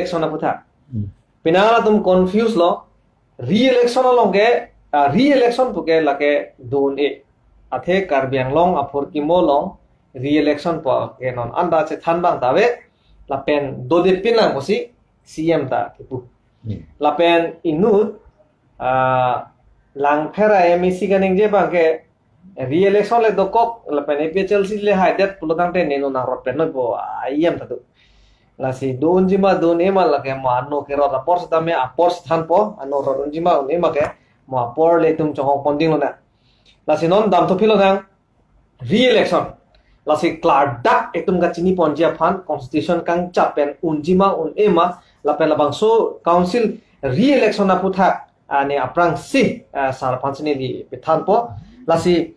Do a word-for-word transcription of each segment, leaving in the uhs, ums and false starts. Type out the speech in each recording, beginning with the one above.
election aphuthak. Hmm. Penang atum confuse lo, re-election along ke, ah, re-election puke lake do-un-e. Athe Karbi Anglong aphurkimo along re-election puke non anta chethan abang ta ave, lapen dodepin nang pusi C M ta kipu. Hmm. Lapen inut, ah, Langpher a-M A C kaningje abang ke re-election le dokok, lapen A P H L C le haidet pulotangte ne non nangrot pen noi pu, ah, E M ta do. Lasi do-unji ma do-un-e ma lake mo ano kerot apor setame apor sethanpo, ano rot unji ma un-e ma ke mo apor le itum chonghong ponding lonang. Lasi non damthu philonang re-election. Lasi klardak itum kachini ponji aphan constitution kangchap pen unji ma un-e ma lapen labangso council re-election aphuthak, ah, ne aphrangsi, ah, sar aphansi neli pethanpo. Lasi,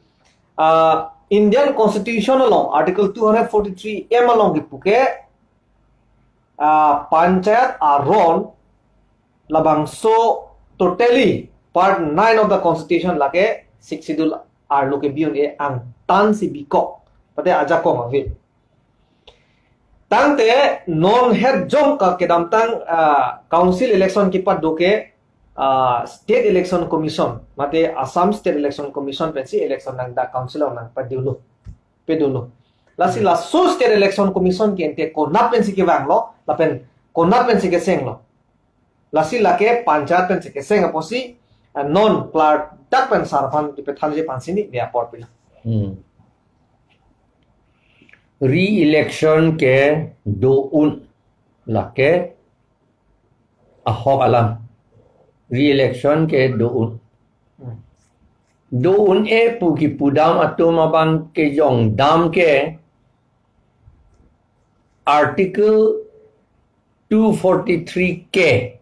ah, Indian Constitution along Article two hundred forty-three M along kipuke, ah, panchayat aron labangso totally part nine of the constitution lake Sixth Schedule arlo kebi un-e angtan si bikok. Pate ajakong ave. Tangte non het jong ka kedamtang, ah, council election kipado ke, ah, State Election Commission, mate Assam State Election Commission pensi election nangdak council along nangpadolo, pedolo. Lasi laso State Election Commission ke ente konat pensi kevanglo, lapen konat pensi kesenglo. Lasi lake panchayat pensi keseng apotsi, ah, non klardak pen sar aphan kepethanji aphansi neli apor pilo. Hmm. Re-election ke do-un lake ahok alam. Re-election ke do-un. Hmm. Do-un-e pu kipudam atum abang kejongdam ke Article two forty-three K.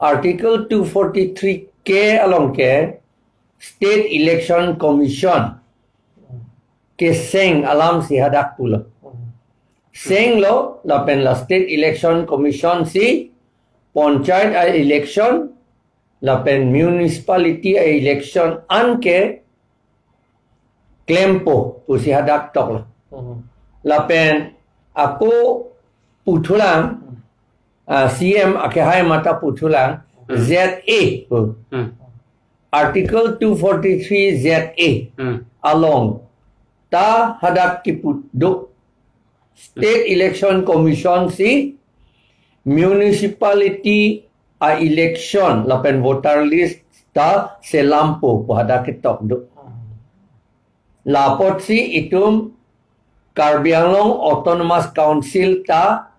Article two forty-three K along ke State Election Commission keseng alam si hadak pulo. Senglo lapen la State Election Commission si panchayat a-election lapen municipality a-election anke klempo pusi hadak toklo. Hmm. Lapen ako puthulang, ah, C M akehai mata puthulang, Hmm. Z A pu. Hmm. Article two forty-three Z A Hmm. along ta hadak kipu do. State Election Commission si municipality a-election lapen voter list ta selampo pu hadak ketok do. Lapotsi itum Karbi Anglong Autonomous Council ta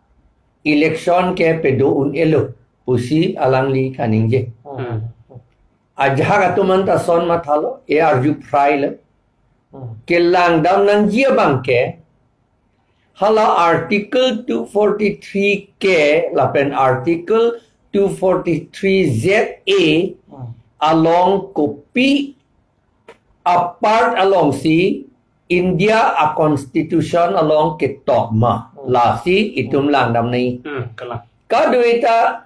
election ke pedo un-elo pusi alangli kaningje. Hmm. Ajahak atum anta son mathalo, e arju phrailo. Hmm. Kelangdam nangji abang ke, hala Article two forty-three K lapen Article two forty-three Z A Hmm. along kopi apart alongsi India a-constitution along ketok ma. Hmm. Lasi itum langdam nangji. Hmm, kalang. Kadokave ta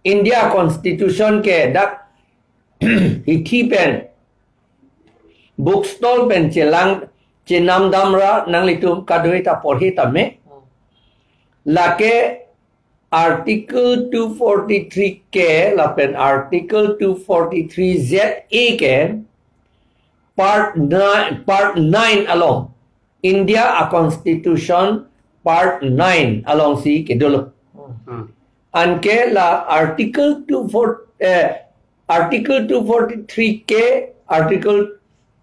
India constitution ke dak hithi pen, book stall pen chelang chenam damra nanglitum kadokave ta porhi tame. Lake Article two forty-three K lapen Article two forty-three Z A ke part nine, part nine along, India a-constitution part nine alongsi kedolo. Hmm. Anke la Article two four, eh, Article two forty-three K, Article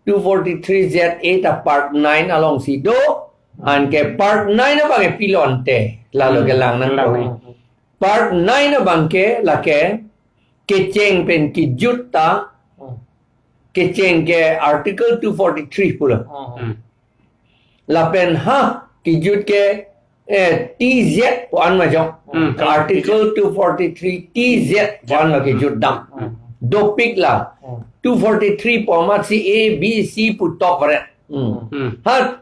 two forty-three Z A ta part nine alongsi do, anke part nine abang ke pilonte, lalo Hmm. kelang nang Kelang ko. nang. Part nine abang ke lake kecheng pen kejut ta, Hmm. kecheng ke Article two forty-three pulo. Hmm. Hmm. Lapen ha kejut ke, eh, T Z pu an ma jong. Hmm, Article two forty-three T Z pu an lo kejut dam. Hmm. Dopik la. Hmm. Two forty-three pu amatsi A, B, C pu tok varet. Hmm. Hmm. Ha,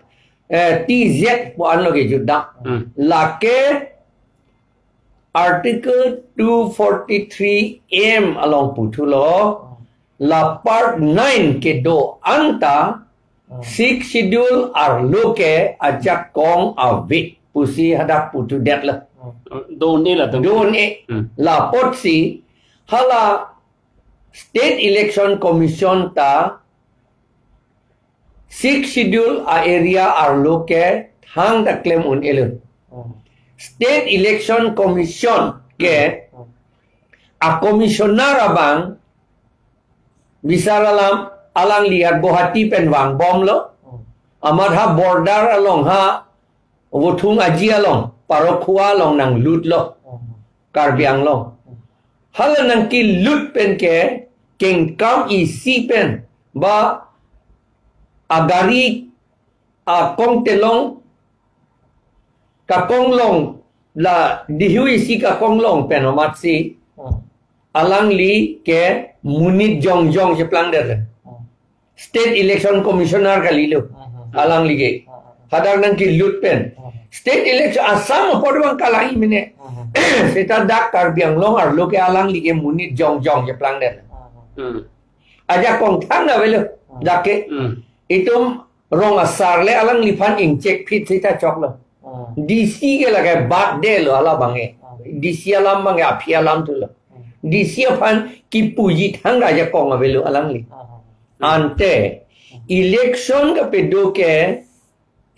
eh, T Z pu an lo kejut dam. Hmm. Lake Article two forty-three M along puthulo. La part nine kedo anta Hmm. Sixth Schedule arlo ke ajakong ave pusi hadak puthudetlo. Do-un-e latum. Do-un-e. Hmm. Lapotsi hala State Election Commission ta Sixth Schedule a-area arlo ke thangta klem un-elo. Hmm. State Election Commission ke a-commissioner abang bisar alam alangli at Guwahati pen vangbomlo. Hmm. Amat ha border along ha Vothung Aji along, Parokhowa along nanglutlo. Hmm. Karbi Anglong. Hala nangkelut pen ke kengkam isi pen ba agari akong telong kakonglong la dihu isi kakonglong pen amatsi Hmm. alangli ke monit jongjong cheplangdet. Hmm. State Election Commissioner kalilo. Hmm. Alangli ke. Hmm. Hadak nangkelut pen. Hmm. State election Assam apot bang kalang-i mene. Hmm. Seta dak Karbi Anglong arlo ke alangli ke monit jongjong cheplangdet. Hmm. Hmm. Ajakong thangta avelo. Hmm. Dak ke. Hmm. Itum rong asar le alangliphan ingchek phit seta choklo. Hmm. D C ke lake bat detlo hala abang ke. Hmm. D C alam abang ke aphi alam thulo. Hmm. D C aphan kipuji thangta ajakong avelo alangli. Hmm. Ante election kapado ke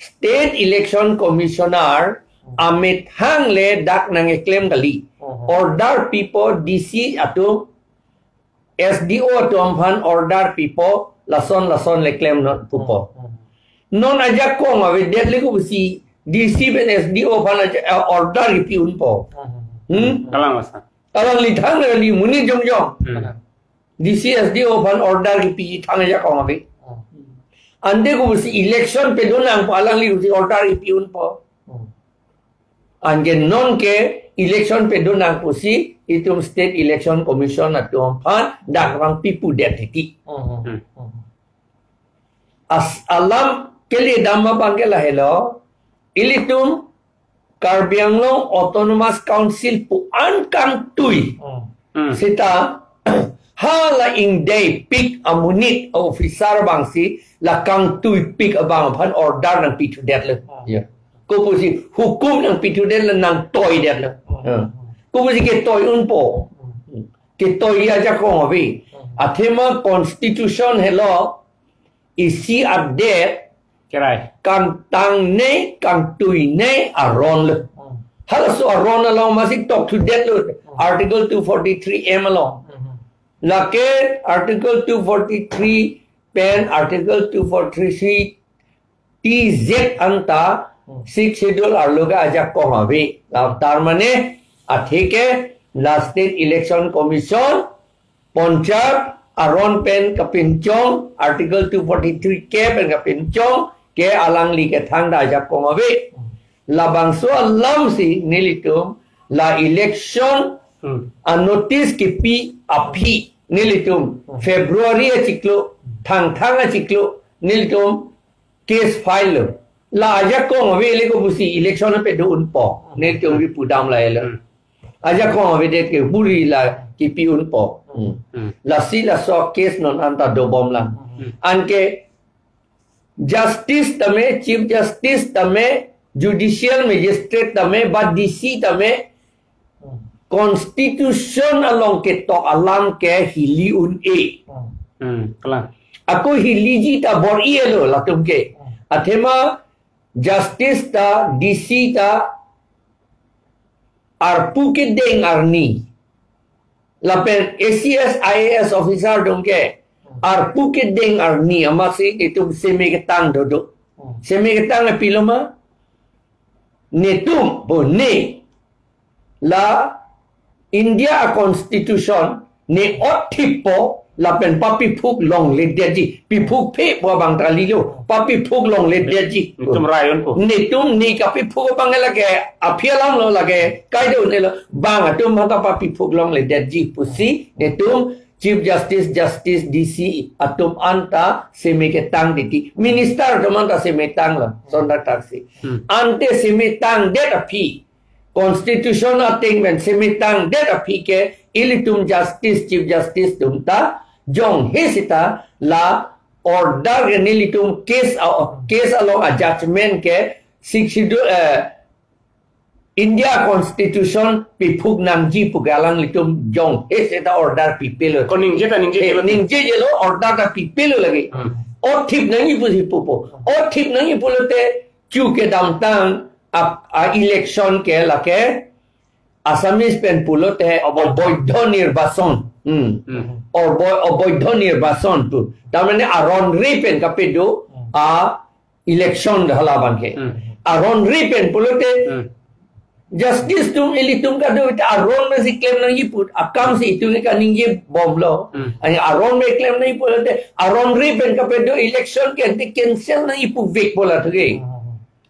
State Election Commissioner Hmm. amethang le dak nangkeklem kali. Hmm. Order pipo D C atum, S D O atum aphan order pipo, lason lason le klemnon pupo. Hmm, hmm. Non ajakong avedet le kopusi D C pen S D O aphan aja-, eh, order kipi unpo. Hmm. Hmm? Kalang masa. Alangli thangta kali monit jongjong. Hmm. D C S D O aphan order kipi thang ajakong ave. Hmm. Ante kopusi election pado nangpo alangli kopusi order kipi unpo. Hmm. Anke non ke election pado nang pusi itum State Election Commission atum aphan dak vangpi pudet titi. Hmm. Hmm. As alam kele dam abang ke lahelo, ilitum Karbi Anglong Autonomous Council pu-an kangtui. Hmm. Hmm. Seta hala ingdei pik amonit officer abangsi la kangtui pik abang aphan order nangpi thudetlo. Hmm. Ya. Kopusi hukum nangpi thudet le nangtoidetlo. Hmm. Ya. Kopusi ketoi unpo. Hmm. Ketoi ajakong ave. Hmm. Athema constitution helo isi adet Kerai. Kangtangnei, kangtuinei aron lo. Hmm. Halaso aron along amatsi tok thudetlo. Hmm. Article two forty-three M along. Hmm. Lake Article two forty-three pen Article two forty-three T Z anta Hmm. Sixth Schedule arlo ke ajakong ave. La tar mane athe ke la State Election Commission Panchayat aron pen kapinchong, Article two forty-three K pen kapinchong ke alangli ke thangta ajakong ave. Labangso alamsi nelitum la election Hmm. a-notice kipi aphi nelitum Hmm. February achiklo, Thangthang achiklo nelitum case file lo. La ajakong ave le kopusi election pado unpo. Nelitum kipu dam lahelo. Hmm. Ajakong avedet ke buri la kipi unpo. Hmm. Hmm. Lasi laso case non anta dobomlang. Hmm. Anke justice tame, Chief Justice tame, judicial magistrate tame, ba D C tame, Hmm. Constitution along ketok alam ke hili un-e. Hmm. Hmm, kalang. Ako hiliji ta bor-ilo latum ke. Hmm. Athema justice ta, D C ta, arpu kedeng arni. Lapen A C S, I A S officer atum ke, arpu kedeng arni amatsi itum seme ketang dodo. Hmm. Seme ketang pilo ma? Netum, bo ne, la India a-constitution ne othipo lapen papiphuk longledetji, piphuk phe pu abang ta kalilo, papiphuk longledetji. Netum rai unpo. Netum ne kapiphuk abang lake aphi alam lo, lake kaida un-elo, bang atum mata papiphuk longledetji pusi netum Chief Justice, Justice, D C atum anta seme ketang titi, minister atum anta seme tanglo, sonda taksi. Hmm. Ante seme tangdet aphi, constitution ateng pen seme tangdet aphi ke ilitum justice, Chief Justice atum ta jonghe seta la order ke nelitum case a, case along a-judgment ke Sixth Schedule, eh, India Constitution piphuk nangji pu ke alanglitum jong he seta order pipelo. Ko ningje ta ningje Eh, jelo. Ningjejelo, order ta pipelo lagi. Hmm. Othip nangji pusi pupo. Othip nangji pulote chu kedamtang a, a election ke lake Assamese pen pulote Oboidho. Oboidho nirbachon. Hmm. Hmm. Obo-, oboidho nirbachon pu. Tar mane aron re pen kapedo Hmm. a election hala abang ke. Hmm. Aron re pen pulote Hmm. justice atum ilitum kadokave aron masi klem nangji pu. Akam si itum kaningje bomlo. Hmm. Ani aron re klem nangji pulote aron re pen kapedo election ke ante cancel nangji pu vek bola thuke. Hmm.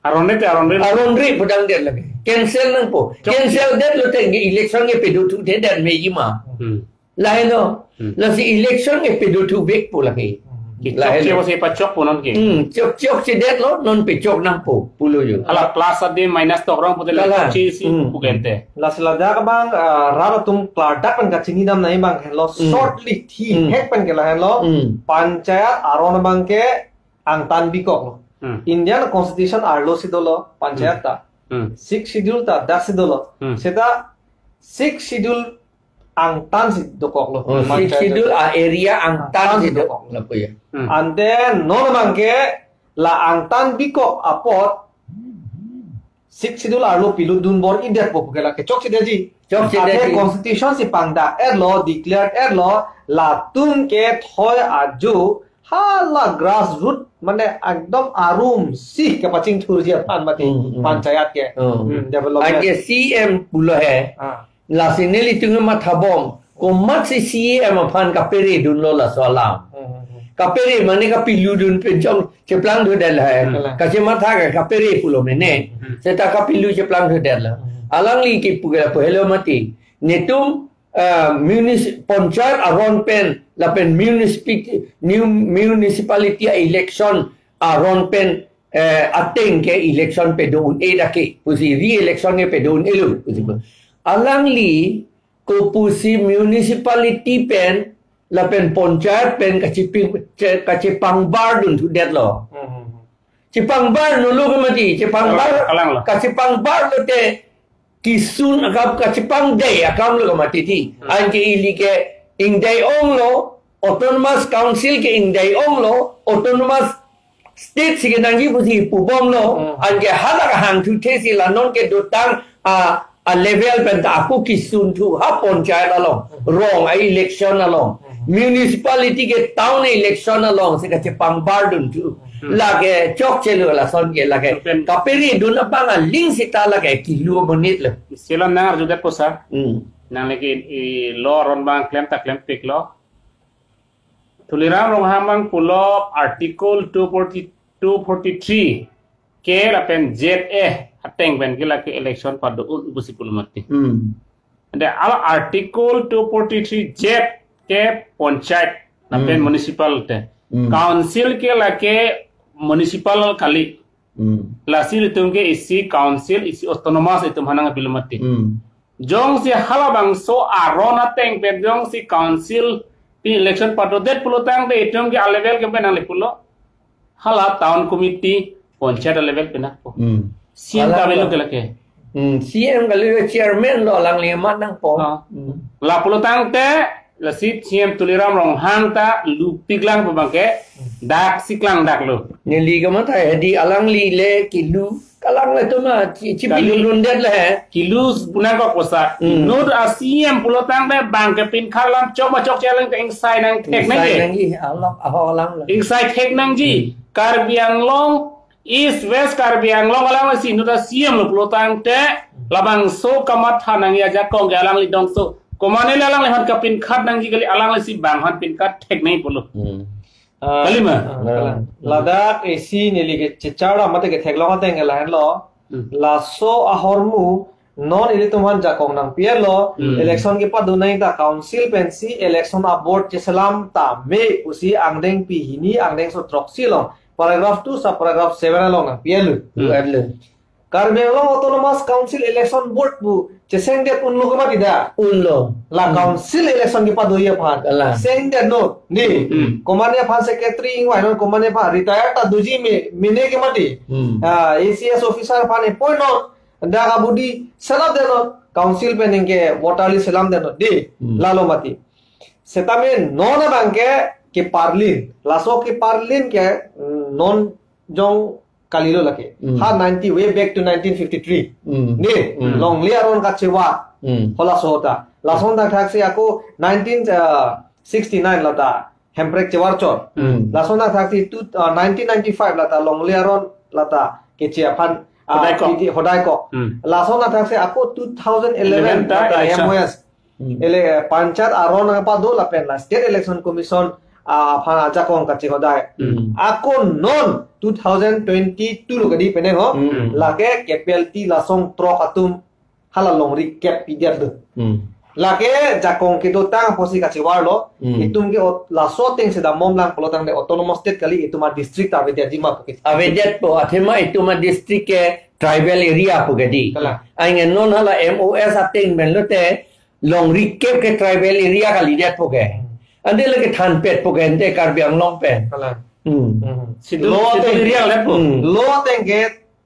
Aron re te aron re. Aron re pudang det lagi. Cancel nangpo. Chok. Cancel detlo te election ke pedo thuthedet meji ma. Hmm. Lahelo. Hmm. Lasi election ke pedo thuvek pu lagi. Hmm. Ki Lahelo. Chokche wase pachok pu non ke. Hmm, chok chokche detlo non pechok nangpo pulo jo. Hala plus ade minus tok rong pute la Kalang. Chokche si Hmm. pu kente. Lasi ladak abang, ah, rat atum klardak pen kachinidam nangji abang helo Hmm. shortly thi Hmm. hek pen ke lahelo. Hmm. Panchayat aron abang ke angtan bikoklo. Hmm. Indian Constitution arlo si dolo panchayat Hmm. ta. Hmm. Sixth Schedule ta dak si dolo. Hmm. Seta Sixth Schedule angtan si dokoklo. Oh, Panchayat Sixth Schedule a area angtan Angtan si si do. dokoklo. Lapu ya. Hmm. Ante non abang ke la angtan bikok apot Sixth Schedule arlo pilutdun bor-idet po pu ke lake chokchedetji. Chokchedetji. Ante Constitution si pangdak etlo, declare etlo, latum ke thoi ajo hala grassroot mane ekdom arum si kepachingthurji aphan mati Hmm, hmm. Panchayat ke. Hmm. Hmm, development. Anke C M pulo he. Ah. Lasi nelitum mathabom. Komatsi C M aphan kapere dunlo laso alam. Hmm, hmm, hmm. Kapere mane kapiludun pen chong cheplang thudet lahai. Hmm. Kachematha ke kapere pulo mene. Hmm. Seta kapilu cheplang thudet la. Hmm. Alangli kipu ke lapu helo mati. Netum, ah, munis-, panchayat aron pen, lapen municipality, new municipality election aron pen, eh, ateng ke election pedo un-e dak ke. Pusi re-election ke pedo un-elo. Pusi pu. Alangli kopusi municipality pen, lapen panchayat pen kachiping, che-, kachepangbar dun thudetlo. Hmm, hmm, hmm. Chepangbar nolo ke mati, chepangbar, Kalang, kalang lo. Kachepangbar lote kisun akam kachepangdei akam lo ke mati ti. Hmm. Anke ili ke ingdei onglo, Autonomous Council ke ingdei onglo, Autonomous State si kenangji pusi pubomlo, Hmm. anke hala kehang thuthe si la non kedotang a, a level pen ta ako kisun thu ha panchayat along, Hmm. rong a election along, Hmm. municipality ke town election along si kachepangbar dun thu. Hmm. Lake chokchelo lason ke lake. Pen- Kapere dun abang aling seta lake kilu monit lo. Sila nang arjudet posa. Hmm. Nang lagi i lo aron abang klem ta klempiklo. Tuliram Ronghang abang pulo Article two forty, two forty-three K lapen Z A ateng pen ke lake election pado un pusi pulo mati. Hmm. Ante hala Article two forty-three Z ke panchayat lapen Hmm. municipal te. Hmm. Council ke lake municipal kali. Hmm. Lasi ilitum ke isi council, isi autonomous itum hanang pilo mati. Hmm. Jongsi halabangso aron ateng pen jongsi council pi election padodet pulotangte itum ke a level ke pen nangle pulo. Hala town committee, panchayat a level pen nangpo. Hmm. C M Hala kavelo to. Ke lake. Hmm, C M kali chairman lo alangli amat nangpo. Ah. Hmm. La pulotangte lasi C M Tuliram Ronghang ta lupiklang pu abang ke dak si klangdaklo. Neli kamatha hedi alangli le kilu kalang le tuma chi, chi Kali. Pilurundet le he. Kilu punangkok posa. Hmm. Inut a C M pulotangte bang ke pinkhat alam chok ma chokche alang ke ingsai nangthek Ingsai nangji. Nangji, alok aho alang le. Ingsai thek nangji. Hmm. Karbi Anglong East West Karbi Anglong alanglisi inut a C M lo pulotangte labangso kamatha nangji ajakong ke alangli dongso. Komane le alangliphan kapinkhat nangji kali, alanglisi bang aphan pinkhat thek nangji pulo. Hmm. Ah, Kali ma? Ah, kalang. Hmm. Ladak isi neli kechechar mate ketheklong ateng ke lahenlo. Hmm. Laso ahormu non ilitum aphan jakong nangpi-etlo, Hmm. election kepado nangji ta council pensi election a-board cheselam tame pusi angdeng pehini angdengso throksi along paragraph two sub paragraph seven along nangpi-etlo. Hmm. Pu-etlo. Karbi Anglong Autonomous Council Election Board pu chesengdet unlo ke mati da? Unlo. La Hmm. council election kepadoji aphan. Kalang. Sengdetnon. Ni. Hmm. Komane aphan secretary ingvainon, komane aphan retire ta doji me, mene ke mati. Hmm. Ah, A C S officer aphan appoint non. Dak abudi selam detnon, council pen ningke voter list selam detnon, dei, Hmm. lalo mati. Setame non abangke keparlin, laso keparlin ke, mm, non jong kalilo lake. Hmm. Ha ninety, way back to nineteen fifty-three. Hmm. Dei, Hmm. longle aron kachevar. Hmm. Halaso ta. Lason thakthak si ako nineteen, uh, sixty-nine lata Hemprek chevar chot. Hmm. Lason thakthak si tu, uh, nineteen ninety-five lata longle aron lata keche aphan, uh, Hodai kok. Pidi hodai kok. Hmm. Lason thakthak si ako two thousand eleven Eleven ta lata election. M O S. Hmm. Ele, eh, panchayat aron nangpado lapen la State Election Commission, ah, aphan ajakong kachehodai. Hmm. Ako non two thousand twenty-two lo kadi peneng ho. Hmm. Lake kepelti lasong throk atum hala longri kep pidet do. Hmm. Lake jakong kedotang apotsi kachevarlo. Hmm. Itum ke ot-, laso ateng si damom lang pulo tangte autonomous state kali, itum adistrict avedetji ma pu ke. Avedetpo, athema itum adistrict ke tribal area pu ke dei. Kalang. Anke non hala M O S ateng pen lote longri kep ke tribal area kalidetpo ke. Hmm. Ante lake thanpetpo ke ante Karbi Anglong pen. Kalang. Hmm. Hmm. Schedule, Law schedule ateng, area le po. Hmm. Law ateng ke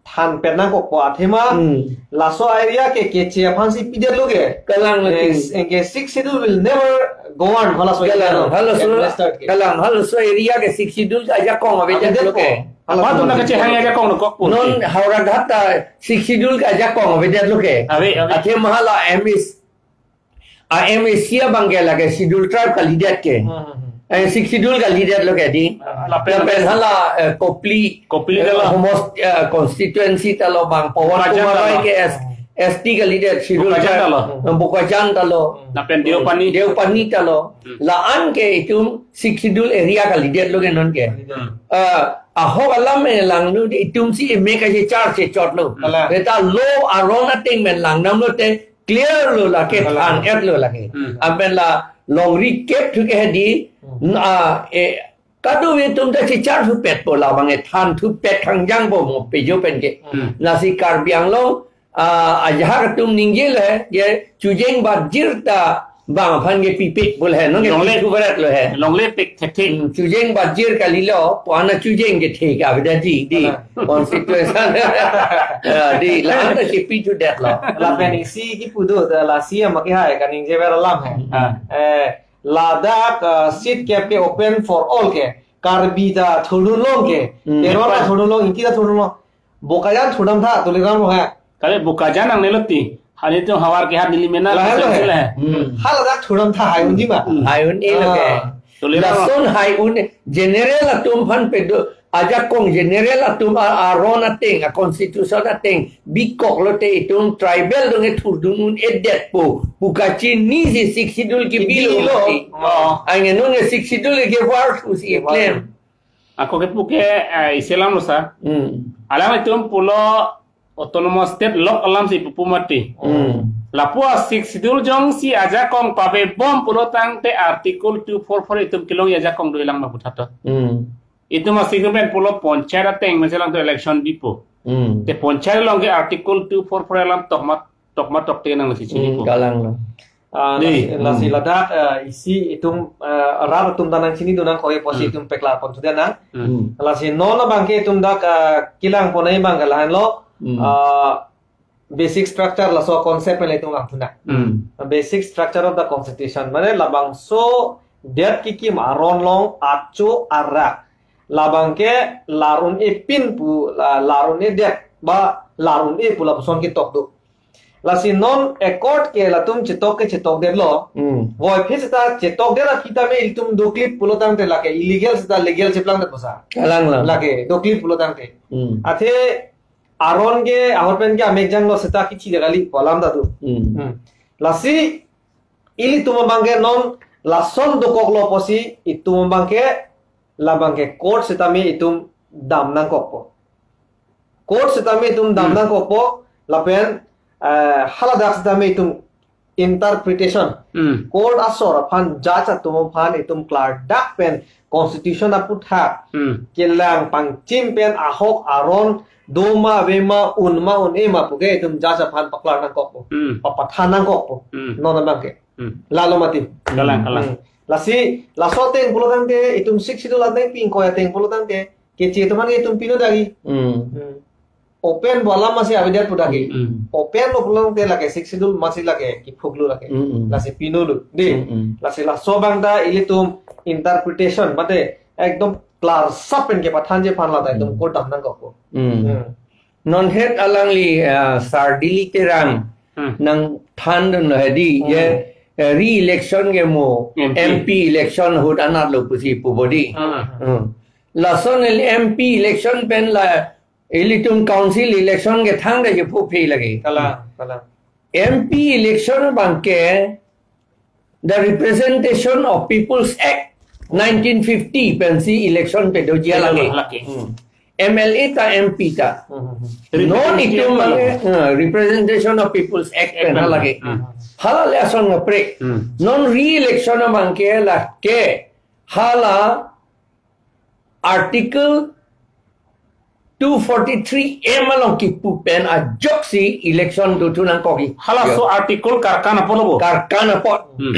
thanpet nangkokpo athema. Hmm. Laso area ke keche aphansi pidetlo ke. Kalang lake. Eh, anke Sixth Schedule will never govern halaso area. Kalang, no. Halaso, Administered ke. Kalang, halaso area ke Sixth Schedule ke ajakong avedetlo ke. Avedetpo. Apa tu nak kecehang ajakong nangkokpo. Non Howraghat ta Sixth Schedule ke ajakong avedetlo ke. Ave, ave. Athema hala M S, a M S C abangke lake Schedule Tribe kalidet ke. Hmm, hmm, hmm. Eh, Sixth Schedule kalidetlo ke dei. Ah, lapen Lapen hala, eh, Kopili, Kopili eh, ta lo. Homos, eh, constituency ta lo bang. Pawan Bokajan Kumar ta Rai lo. Ke S-, S T kalidet Schedule Bokajan ta Tribe. Lo. Eh, Bokajan ta lo. Lapen Deopani. Deopani ta lo. Hmm. La-an ke itum Sixth Schedule area kalidetlo ke non ke. Hmm. Eh, ahok alam e langno dei itum si eme kachechar chechotlo. Kalang. Beta law aron ateng pen lang namlo te clear lo lake, Kalang. Than-etlo lake. Hmm. Apen la longri kep thu ke dei, Hmm. na, eh, kadokave atum ta chechar thupetpo labang e than thupet khangjangpo mo pejo pen ke. Hmm. Lasi Karbi Anglong, ah, ajahak atum ningjelo he, ye chojeng bajir ta bang aphan ke pipik bul he, non ke Longle. Pik thu berat lo he. Longle pik thekthek. Hmm, chojeng bajir kalilo, pu-an a chojeng kethe ke avedetji, dei. Kalang. Constitution. Ah, dei, la-an ta chepi thudetlo. Lapen isi kipu do, ta lasi ama kehai kaningje ver alam he. Ah. Eh, ladak, ah, seat kep ke open for all ke. Karbi ta thurdun long ke. Hmm. Teron ta thurdun long, Ingti ta thurdun long. Bokajan thurdam tha, Tuliram lo he. Kali Bokajan nangnelo ti. Hali tu Howraghat Nilip Meena Lahen lo he. Sila he. Hmm. Haladak thurdam tha hai unji ma. Hmm. Hai un-elo ke. Ah. Tuliram lo. Lason hai un general atum aphan pedo, ajakong general atum a-, aron ateng, a constitution ateng bikoklo te itum tribal dong e thurdun un-edetpo pu kachinisi Sixth Schedule kebi lo. Kebi lo. Mati. Oh. Anke non e Sixth Schedule kevar thusi kevar. Claim. Ako kepu ke, eh, isi alam lo sir. Hmm. Alanglitum pulo autonomous state lok alam si pupu mati. Hmm. Lapu a Sixth Schedule jongsi ajakong pavebom pulo tangte Article two four four itum kelongji ajakong dolang ma pu tha to. Hmm. Itum a Sixth Schedule pen pulo panchayat ateng pen si alangtum election bipo. Hmm. Te panchayat along ke Article two four four alam tokmat tokmat tokte nang lasi chinipo. Hmm, kalanglo. Ah, Dei. Lasi, lasi Hmm. ladak, ah, isi itum, ah, rat atum ta nangchinidun nangkok apotsi Hmm. itum paklar pon thudet nang. Hmm. Hmm. Lasi non abangke itum dak, ah, kelang pon abangke lahenlo, Hmm. ah, basic structure laso concept pen itum lang thu nang. Hmm. Basic structure of the constitution. Mane labangso det kekim aron along acho arak. Labangke lar un-e pin pu, la-, lar un-edet ba lar un-e pu lapuson ketok do. Lasi non accord ke latum chetok ke chetokdetlo. Hmm. Voiphit seta chetokdet aphi tame itum doklip pulo tangte lake illegal seta legal cheplangdet pusa. Kalanglo. Lake doklip pulo tangte. Hmm. Athe aron ke ahorpen ke amek janglo seta kithi kali pu alam ta do. Hmm. Hmm. Lasi ilitum abangke non lason dokoklo apotsi itum abangke labangke court setame itum dam nangkokpo. Court setame itum dam Hmm. nangkokpo, lapen, eh, haladak setame itum interpretation. Hmm. Court asor aphan, judge atum aphan itum klardak pen constitution aputhak Hmm. kelang pangchim pen ahok aron doma avema unma un-e ma puke itum judge aphan paklar nangkokpo. Hmm. Papatha nangkokpo. Hmm. Non abangke. Hmm. Lalo mati. Kalang, kalang. Hmm. Lasi, laso ateng pulo tangte, itum Sixth Schedule ateng pi ingkoi ateng pulo tangte, keche atum an itum pino dagi. Hmm. Hmm. open bola masi avedet pu dak ke. Hmm. Open lo pulote lake Sixth Schedule masi lake kiphuklo lake. Hmm, hmm. Lasi pinolo. Dei. Hmm, hmm. Lasi laso abang ta ilitum interpretation mate ekdom klarsap pen kepathanji aphan lata ekdom Hmm. kodam nangkok. Hmm. Hmm. Non het alangli, ah, Sar Dili Terang Hmm. nangthandun lo hedi, Hmm. je, eh, re-election ke mo M P. M P election ahut anatlo pusi pu bodi. Hmm. Hmm. Lason el M P election pen la ilitum council election ke thangta kepuphe lake. Kalang, kalang. M P election abang ke the Representation of People's Act nineteen fifty pensi election pedoji lake. Lake. Hmm. M L A ta M P ta. Hmm, hmm, hmm. Non Representation itum of lake, uh, Representation of People's Act pen Act pen. Halake. Hmm. Hala le ason kaprek. Hmm. Non re-election abang ke lake hala Article two forty-three M along kipu pen ajoksi election dothu nangkok ke. Halaso Ya. Article karkan apotlo bo? Karkan apot. Hmm.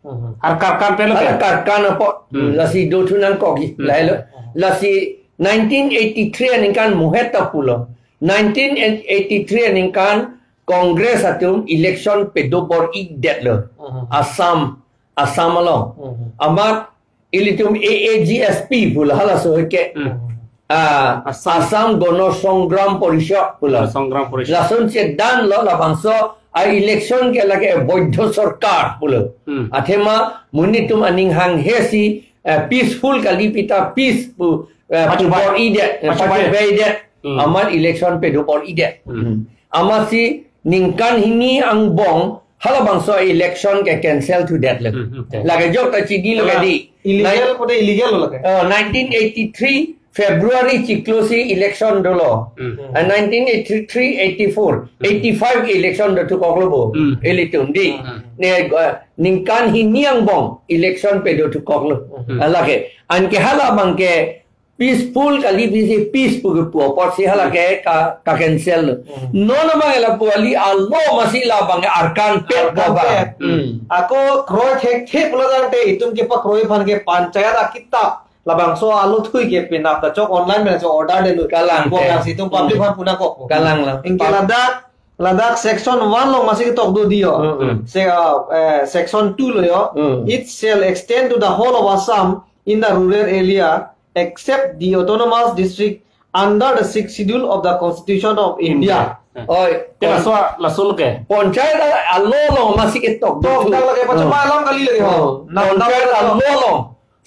Hmm. Ar karkan pen lo Hala ke? Karkan apot. Hmm. Lasi dothu nangkok ke. Hmm. Lahelo. Lasi nineteen eighty-three aningkan muhet ta pulo. Nineteen eighty-three aningkan Congress atum election pedo bor-idetlo. Hmm. Assam, Assam along. Hmm. Amat ilitum A A G S P pulo halaso ke. Hmm. Ah, Assam. Assam Gana Sangram Parishad pulo. Gana Sangram Parishad. Lason chedanlo labangso a-election ke lake boidho sorkar pulo. Hmm. Athema monit atum aning hanghe si, eh, peaceful kali pu ta peace pu, eh, Pachubai. Bor-idet, eh, Pachubai. Pachubai det. Hmm. Amat election pedo bor-idet. Hmm. Amatsi ningkan hini angbong halabangso election ke cancel thudetlo. Hmm, okay. Lake jok ta chinilo Kalang. Kadi. Illegal Nine- pute illegal lo lake. Oh, nineteen eighty-three February chiklo si election dolo. Hmm. Ah, nineteen eighty-three, eighty-four, Hmm. eighty-five election dothukoklo bo. Hmm. Ilitum dei. Hmm. Ne, ah, ningkan hini angbong election pedothukoklo. Hmm. Ah, lake. Anke hala abang ke peaceful kali pusi peace pu kepu apotsi halake ka, ka-cancel lo. Hmm. Non abang ke lapu kali alo masi labang ke arkan pet Arkan baba. Pet. Hmm. Ako kroi thekthe pulo tangte itum kepakroi aphan ke panchayat akitap labangso alo thui ke penap ta chok online pen chok order detlo. Kalang Bo ke. Yang situm public Hmm. aphan pu nangkok. Kalang lo. Anke Pub- ladak, ladak section one along masi ketok do dei ho. Hmm, hmm. Se, uh, eh, section two lo ho. Hmm. It shall extend to the whole of Assam in the rural area except the autonomous district under the sixth schedule of the Constitution of India. India. Oi, Te pon- laso, laso lo ke? Panchayat alo along masi ketok do Tok thu. Dak lake pachama Oh. Alam kali lake ho. Oh. Nam dam Panchayat lake ho. Alo along.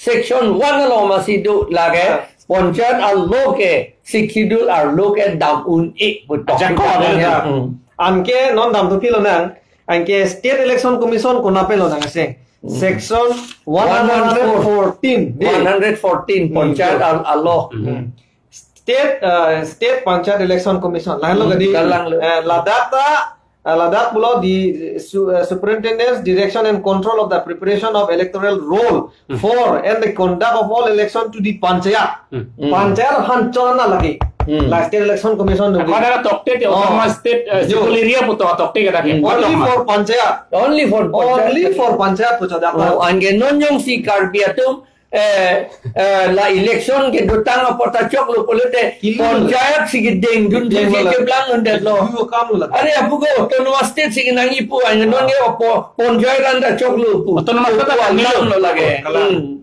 Section one along masi do lake. Ah. Panchayat alo ke sixth schedule arlo ke dam un-e pu tok Ajak thu ko, tok ada ya. Hmm. Anke non damthupi lonang. Anke State Election Commission konat pen lonang se. Hmm. Section one hundred fourteen. One hundred fourteen, Hmm. Panchayat al-, alo. Hmm. State, uh, State Panchayat Election Commission. Lahenlo Hmm, kadi. Kalang lo. Eh, ladak ta, eh, ladak pulo the su-, eh, superintendence, direction and control of the preparation of electoral roll Hmm. for and the conduct of all election to the panchayat. Hmm. Hmm. Panchayat aphan chona lake. Hmm. La State Election Commission do. Ako ada tokte te Oh. Autonomous State, eh, Yo. Schedule area puto tokte kata ke. Hmm. Only Autonomous. For panchayat. Only for panchayat. Only for panchayat pu chodak. Oh, anke non jongsi Karbi atum, eh, eh, la election kedotang apot ta choklo pulote Kilo. Panchayat si kedengdun Deng si bola. Cheplang undetlo. Dua kam lo lake. Are apu ko Autonomous State si kenangji pu, anke non ke apo panchayat anta choklo pu. Autonomous State Pu anta alam nilo. Lo lake. Kalang. Hmm.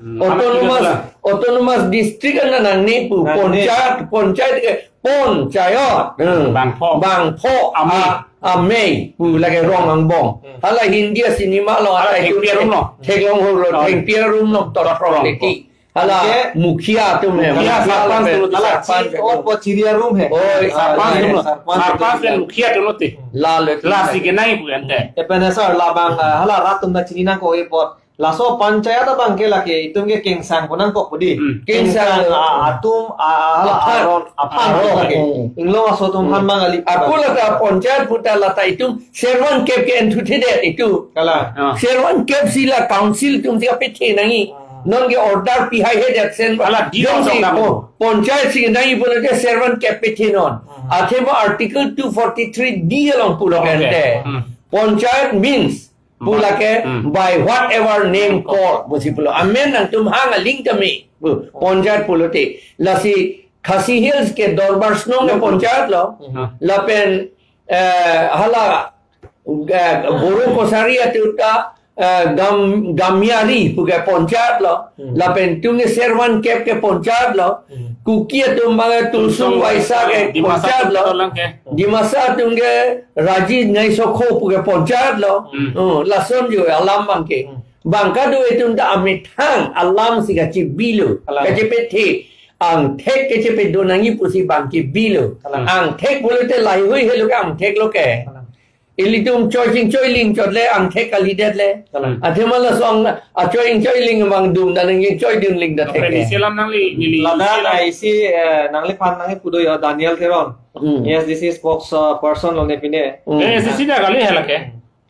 Hmm, Autonomous, anak kita Autonomous District anta nangne pu, Nangne. Panchayat, panchayat ke, panchayat. Hmm. Bangpho. Bangpho, Amei. A-, amei pu lake rong angbong. Hmm. Hala Hindi cinema along, Hala hala thengpi arum lo. Theklong ho lo, Oh. Thengpi arum lo, tot Tot rong rong niti. Hala Oke. Mukhiya atum he, Mukhiya, mukhiya sarpanch atum he, atum he. Sarpanch Hala atum. Chief of Chiri arum he. Oh, Sarpanch Ah, atum lo. Sarpanch Sarpanch atum. Dan mukhiya atum lo te. Lalo. Lasi kenai pu ente. Epen asar labang, ah, hala rat atum ta chini nangkok apot. Laso panchayat abang ke lake itum ke kengsang pu nangkok pu dei. Hmm. Kengsang. Kengsang, ah, atum, ah, hala Aphan. Aron, aphan Aron. Lake. Hmm. Inglong aso atum Hmm. han mang ali. Ako lata panchayat pu ta lata itum servan kep ke enthuthedet itum. Kalang. Ah. Servan kep si la council atum si kapethe nangji. Ah. Non ke order pihai hedet sen. Hala di Jongsi tok tok. Pon-, panchayat si nangji pulote servan kep pethenon. Ah. Athema Article two forty-three D along pulo Okay. kente. Hmm. Panchayat means Pu lake Hmm. by whatever name called, pusi pulo. Amen nangtum hang aling tame. Pu, panchayat pulote. Lasi Khasi Hills ke Dorbar Shnong ke ponchayat lo. Hmm. Lapen, eh, hala, eh, Boro Kachari atum ta, eh, Gam-, Gamiari pu ke ponchayat lo. Hmm. Lapen itum ke Servan Kep ke ponchayat lo. Hmm. Kuki atum abang Tursong Waisa ke Dimasa ponchayat atum lo. Tolang ke. Dimasa atum ke Raji Naisokho pu ke ponchayat lo. Hmm. Oh, lason jo alam abang ke. Hmm. Bang kado itum ta amethang alam si kachebilo. Alam. Kachepethe. Angthek kachepedun nangji pusi bang ke bilo. Kalang. Angthek pulote laheihui helo ke angthek lo ke. Kalang. Ilitum choi chingchoi ling chot le angthek kalidet le. Kalang. Athema laso achoi chingchoi ling abang dum dan nangchoi dun ling da Open thek le. Isi alam nangli, neli, Ladak isi alam. Isi, eh, nangliphan nangkipu do ya Daniel Teron. Hmm. A S D C spokes, uh, person lo ne pine. Hmm. Eh, isi isi da kali hai lake.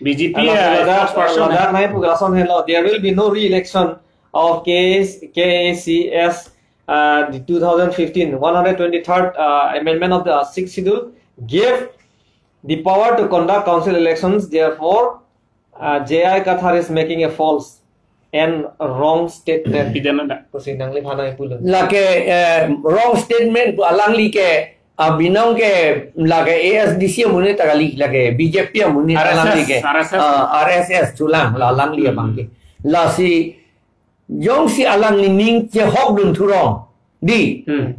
B J P, Ladak, eh, Ladak, spokesperson Ladak hai. Nangkipu lason helo. There will be no re-election of K A C, K A C S, uh, the two thousand fifteen, one hundred twenty-third, uh, amendment of the Sixth Schedule gave the power to conduct council elections. Therefore, uh, J I Kathar is making a false and wrong statement. Pidana da. Pusi nangliphan nangkipulo. Lake, eh, wrong statement pu alangli ke, ah, binong ke lake A S D C amonit ta kali, lake B J P amonit R S S, alangli ke. R S S. Ah, R S S chulang la alangli Hmm. abang ke. Lasi jongsi alangli ning chehokdun thurong. Di. Hmm.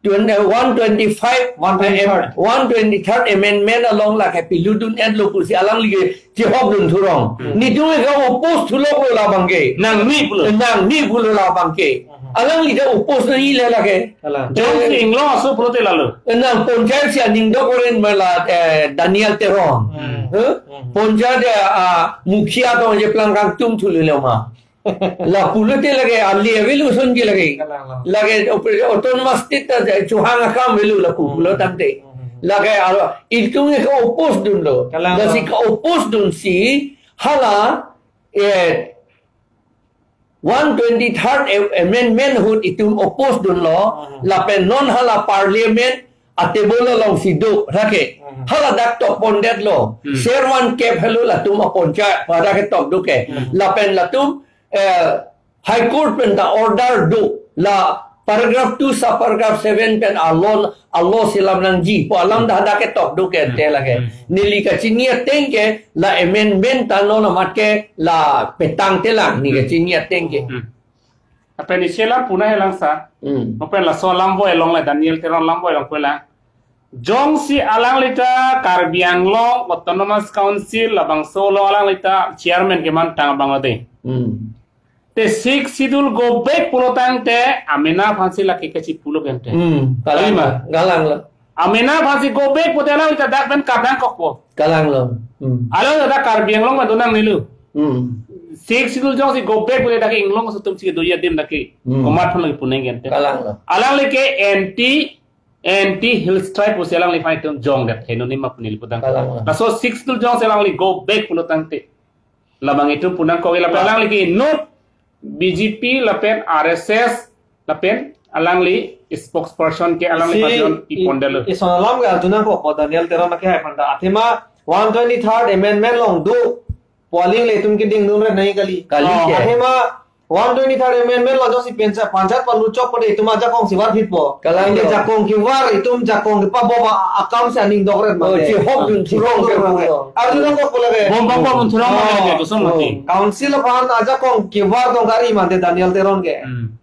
Twen-, eh, one twenty-five, One twenty-third. Eh, one twenty-third amendment along lake piludun-etlo pusi alangli ke chehokdun thurong. Hmm. Netum ke oppose thulok lo labang ke. Nangni pulo. Nangni pulo labang ke. Hmm. Alangli ke oppose nangji le lake. Kalang. Jongsi inglong aso pulote lalo. Nang ponchayat si aning dok-oren mala, eh, Daniel Teron. Hmm. Huh? Hmm. Ponchayat, eh, ah, mukhiya tong je plangkang tum thulu le ma. Lapulote lake ali avelo sonji lake. Kalang, kalang. Lake op-, autonomous state ta je chuhang akam avelo lapu Hmm. pulo tangte. Hmm. Lake alo itum ke oppose dunlo. Kalang, Lasi kalang. Ka-oppose dunsi hala, eh, one twenty-third a-, amendment ahut itum oppose dunlo. Hmm. Lapen non hala parliament atable alongsi do lake. Hmm. Hala dak tokpondetlo. Hmm. Servan Kep helo latum aponchayat pada ke tokdo ke. Hmm. Lapen latum eh, High Court pen ta order do la paragraph two sub paragraph seven pen alon alo selam nangji pu alam dah dah ke tokdo ke Hmm. te lake. Hmm. Neli kachini ateng ke la amendment ta non amat ke la petang telang ni Hmm. kachini ateng ke. Hmm. Lapen isi alam puna helang sa. Hmm. Open laso alam bo elong le Daniel Teron alam bo elong pela. Jongsi alangli ta Karbi Anglong Autonomous Council labangso along alangli ta chairman keman tang abang ade. Hmm. Te Sixth Schedule go back pulo tangte amena aphansi lake kachipulo kente. Hmm. Kalang Kalima. Lo. Kalang lo. Amena aphansi go back pute alangli ta dak pen kap nangkokpo. Kalang lo. Hmm. Alangli ta Karbi Anglong ma donang nilu. Hmm. Sixth Schedule jongsi go back pute dak inglong sutum si doya dim dak. Hmm. Komat phan lagi puneng kente. Kalang lo. Alangli ke anti anti Hills Tribe pusi alangliphan itum jongdet heno nima pu neli putang. Kalang. Laso Sixth Schedule jongsi alangli go back pulo tangte. Labang itum punang kok ila Kalang. Alangli ke not B J P lapen R S S lapen alangli spokesperson ke alangli Si, pajon i, ipondelo. Ison alam ke arjuna ko po Daniel Teron ke hai panda. Athema one twenty-third amendment along do pu aling le itum ke dingdun re nai kali. Kali Oh. ke. Athema one twenty-third amendment lo jongsi pensa panchat paluchok pade itum ajakong si varphitpo. Kalang Inde lo. Jakong kevar itum jakong kepaboba akam si aning dokret Oh, mate. Chehokdun Chehokdun thurong ke thurong. Arjuna ko pula ke. Bom bom bom thurong Oh. mate ke kosong mati. Oh. Council aphan ajakong kevar tong kari mate Daniel Teron ke. Hmm.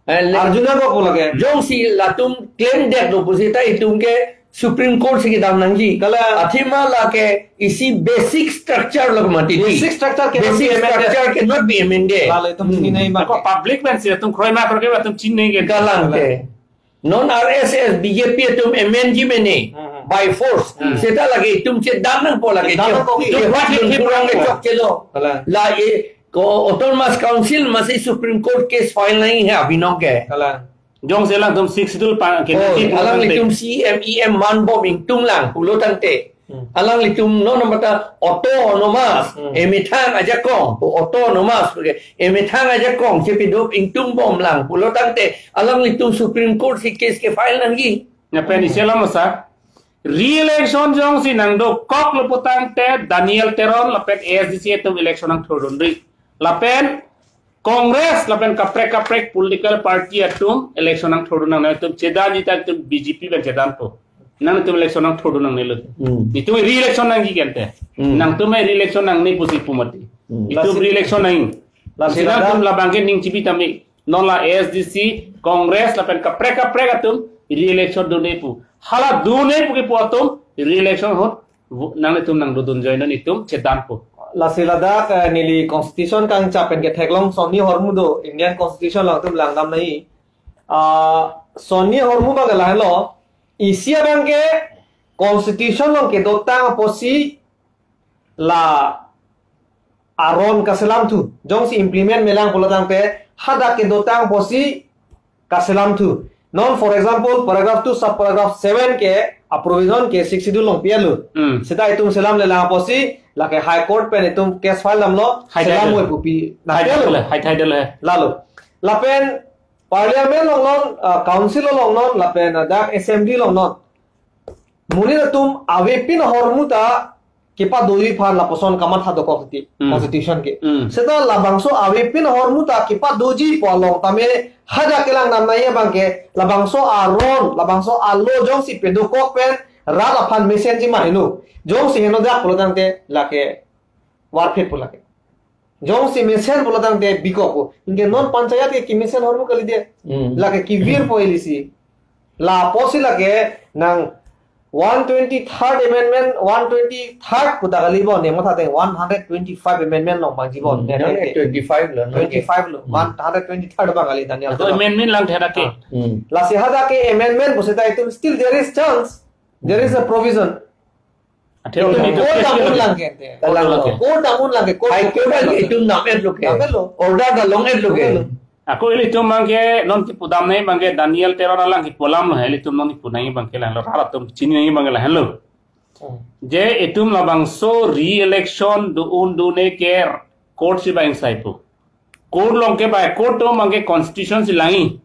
Eh, le- Arjuna ko pula ke. Jongsi latum claim detlo pusi ta itum ke Supreme Court si kedam nangji. Kalang. Athema lake isi basic structure lo mati di. Basic structure cannot Basic be amended. Structure cannot be amended. Lalo itum Hmm. chinine ma Ako ke. Public pen si atum kroima kroke atum chinine ke. Kalang ke. Non R S S B J P atum amend ji mene Hmm. by force. Hmm. Seta lake itum chedam nangpo lake. Chedam nangpo. Chedam nangpo. Chedam nangpo. Chedam nangpo. Kalang. La e ko Autonomous Council masi Supreme Court case file nangji ha binong ke. Kalang. Jongsi alangtum Sixth Schedule pa ke Oh, nanti pulo alanglitum tangte. C M E M man bom ingtung lang pulo tangte. Hmm. Alanglitum non mata autonomous, Hmm. emethang ajakong, autonomous, okay. Emethang ajakong, chepedo ingtung bom lang pulo tangte, alanglitum Supreme Court si case ke file nangji. Lapen isi alam sa, re-election jongsi nangdokok lo putangte Daniel Teron lapen A S D C atum election nangthurdunri. Lapen Congress lapen kaprek kaprek political party atum election nangthodun nangne, itum chedan jita itum B J P pen chedanpo. Nangtum election nangthodun nangnelo. Hmm. Itum re-election nangji kente. Hmm. Nangtum re-election nangne pusi pu mati. Hmm. Itum Lasi- re-election nang. Lasi Lasi nangtum ladak- labang ke ning chibi tame. Non la A S D C, Congress lapen kaprek kaprek atum re-election dun-e pu. Hala dun-e pu kepu atum re-election ahut vo-, nanglitum nangdodun join non, itum chedanpo. Lasi ladak, eh, neli constitution kangchap pen ketheklong Sonny Hormu do, Indian Constitution along itum langdam nai. Ah, Sonny Hormu abang ke lahenlo, isi abang ke constitution along kedotang apotsi la aron kaselamthu. Jongsi implement melang pulo tangte hadak kedotang apotsi kaselamthu. Non, for example, paragraph two, sub paragraph seven ke a provision ke Sixth Schedule along pi-etlo. Hmm. Seta itum selamlelang apotsi lake High Court pen itum case file damlo, High selam Title. Wai pupi. High Title, Nangkelo. High Title he. Lalo. Lapen Parliament along non, uh, Council along non, lapen, uh, dak Assembly along non. Monit atum avepin ahormu ta kepadoji aphan lapuson kamatha dokok ti, Hmm. Constitution ke. Hmm. Seta labangso avepin ahormu ta kepadoji pu along tame hadak kelang damnai abang ke labangso aron, labangso a-law jongsi pedokok pen rat aphan mesenji ma heno. Jongsi henodak pulo tangte lake varphit pu lake. Jongsi mesen pulo tangte bikokpo. Anke non panchayat ke kemesen ahormu kali de. Hmm. Lake kevirpo ilisi. Lapusi lake nang one twenty-third amendment, one twenty-third pu ta kali bo, ne matha te one hundred twenty-five amendment along abang ji bo. Hmm. Ne Nang te twenty-five lo, nang ke. Twenty-five lo. Hmm. One hundred twenty-third abang kali Daniel Atau Tewon. Amendment lang thera ke. Ah. Hmm. Lasi hadak ke amendment pu seta itum still there is chance. There is a provision. Athe Itum itum court case amun ke lang ke. Court amun lang ke. Court amun lang ke. Court High Court amun lang ke. Itum dam-etlo ke. Dam-etlo. Order ta long-etlo ke. Long-etlo. Ako ilitum abang ke non kipu damnai abang ke Daniel Teron alang kipu alam lo he, ilitum non kipu nangji abang ke lahenlo, rat atum chini nangji abang ke lahenlo. Hmm. Je itum labangso re-election do-un do-un-e ke court si bang saipo. Court along ke bai court atum abang ke constitution si langji.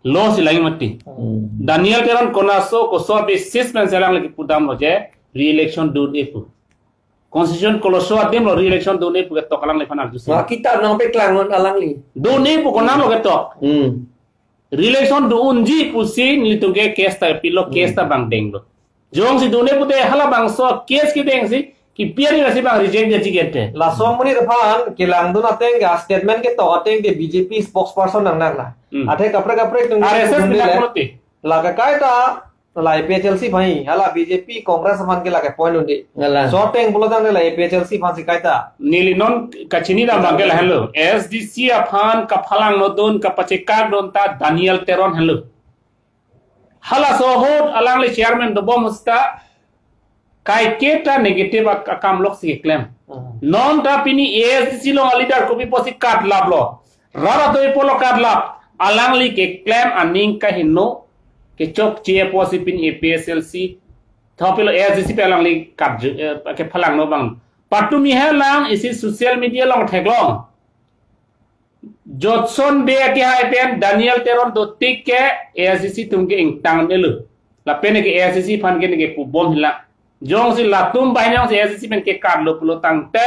Law si langji mati. Hmm. Daniel Teron konaso koso basis pen si alangli kipu damlo je re-election do-un-e pu. Constitution koloso adim lo re-election do-un-e pu ketok alangliphan arju si. Wah, kita nang peklang non alangli. Do-un-e pu konat lo ketok. Hmm. Re-election do-unji pusi nelitum ke case ta pilo, case ta Hmm. bang denglo. Jongsi do-un-e pute halabangso case kedengsi kipiari lasi bang reject dia jigente. Laso amonit aphan kelangdun ateng ke statement ketok ateng ke B J P spokesperson nang nang na. Hmm. Athe kaprek kaprek atum R S S nang pinang nang pulote. Lake kaita la A P H L C aphan, hala B J P Congress aphan ke lake point un-e. Ngalang. So ateng pulo tangte la A P H L C aphan si kaita. Neli non kachini dam abang ke lahenlo. A S D C aphan kaphalang nodun kapachekak dun ta Daniel Teron henlo. Halaso ahut alangli chairman dobom seta kaiketa negative ak-, akam lok si keklem. Hmm. Non ta pini A S D C along a-leader kopi pusi katlaplo. Rat atum pulo katlap. Alangli keklem aning kaheno kechokche pusi pini A P H L C. Thopilo A S D C pen alangli kat ju-, eh, kephalang no abang. Patumi helang isi social media along theklong. Jotson Bey akehai pen Daniel Teron dotik ke A S D C atum ke ingtang nelo. Lapen ke A S D C aphan ke neke pubom hila. Jongsi latum banghini jongsi A S D C pen kekatlo pulo tangte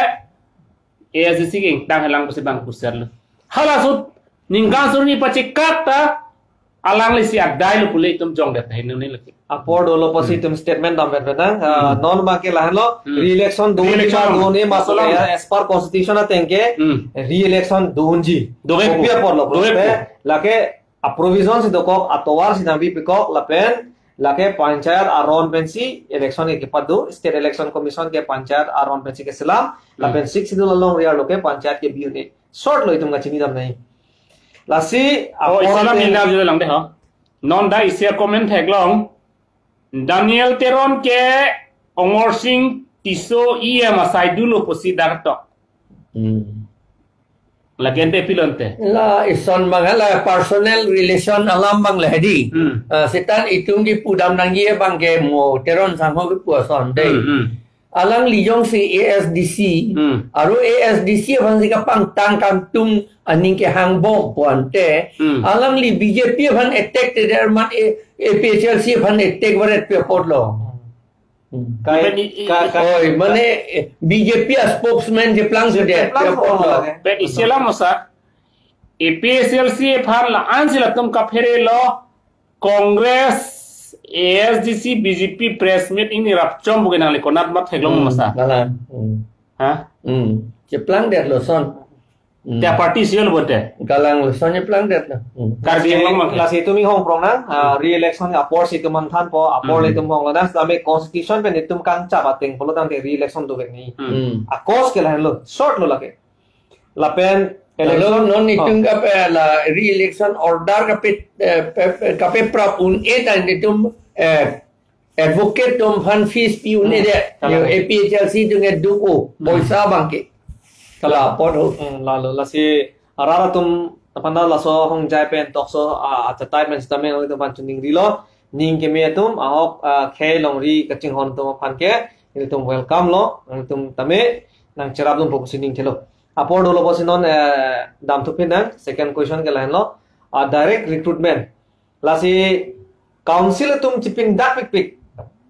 A S D C ke ingtang helang pusi bang puserlo. Hala ahut ningkan suri ni pachekak ta alangli si adai lo pule itum jongdet hai nuni lagi. Apor dolo pusi Hmm. itum statement dam vet benang. Ah, Hmm. non abang ke lahenlo, Hmm. re-election do-un-e Re-election ma do-un-e ma Masalah pulo ya, as per constitution ateng ke, Hmm. re-election do-unji. Do-e pu. Kopi apor lo Do-e pulote, pu. Lake a provision si dokok, atovar si nangbi pikok, lapen lake panchayat aron pensi election ke kepado, State Election Commission ke panchayat aron pensi keselam, Hmm. lapen Sixth Schedule along riar lo ke panchayat kebi un-e. Short lo itum kachini damnai. Lasi, Oh, apor iselam ateng nila jule lang de ha. Non ta isi comment theklong. Daniel Teron ke Amarsing Tisso E M asai dolo pusi dak tok. Hmm. Lagente pilonte. La ison abang la personal relation alam abang le hedi. Hmm. Ah, seta itum kipu dam nangji abang ke mo Teron sangho kipu ason de. Hmm, hmm. Alangli jongsi A S D C, Hmm. aru A S D C aphan si kapangtang kangtung aning kehang bom pulote, Hmm. alangli B J P aphan attack te der man A-, A P H L C aphan attack varet pe apor lo. Hmm. Kai, Bukan i-, i-, kai, kai. Oi, mane, eh, B J P a spokesman je plang sudah, Plang pe apor lo. sudah, eh. But iselam masa, APHLC aphan la-ansi latum kaphere lo, Congress, ASDC, BJP press meet ini rapchom buke nangli konat mat theklong Hmm, masa. Kalang. Hmm. Ha? Hmm. Cheplang det lo son. Hmm. Te party sio lo bote. Kalang lo son cheplang det lo. Hmm. Karbi Anglong mang. Lasi itum inghong prong nang, ah, re-election apor si itum manthan po, apor Hmm. le itum hong lo nang, sami constitution pen itum kangchap ateng pulo tangte re-election dovek ni. Hmm. Hmm. Akos ke lahenlo, short lo lake. Lapen Lalu election, non oh. Itum kape la re-election order kape, eh, pe-, pe-, kapeprap un-e ta itum, eh, advocate atum aphan fees pi un-e Hmm. de. Kalang. Yo, APHLC atum ke duk o, Hmm. poisa abangke. Kalang. Lapot ho. Hmm, lalu lasi arat atum aphan laso hongjai pen tokso, ah, achatai pen sitame itum aphan chuning rilo. Ning keme atum, ahok, ah, khei longri kachinghon atum aphan ke, itum welcome lo, itum tame nangcherapdunpo pusi ning chelo. Apor dolo pusi non, eh, damthu pin nang, second question ke lahenlo, ah, direct recruitment. Lasi council atum chipindak pikpik.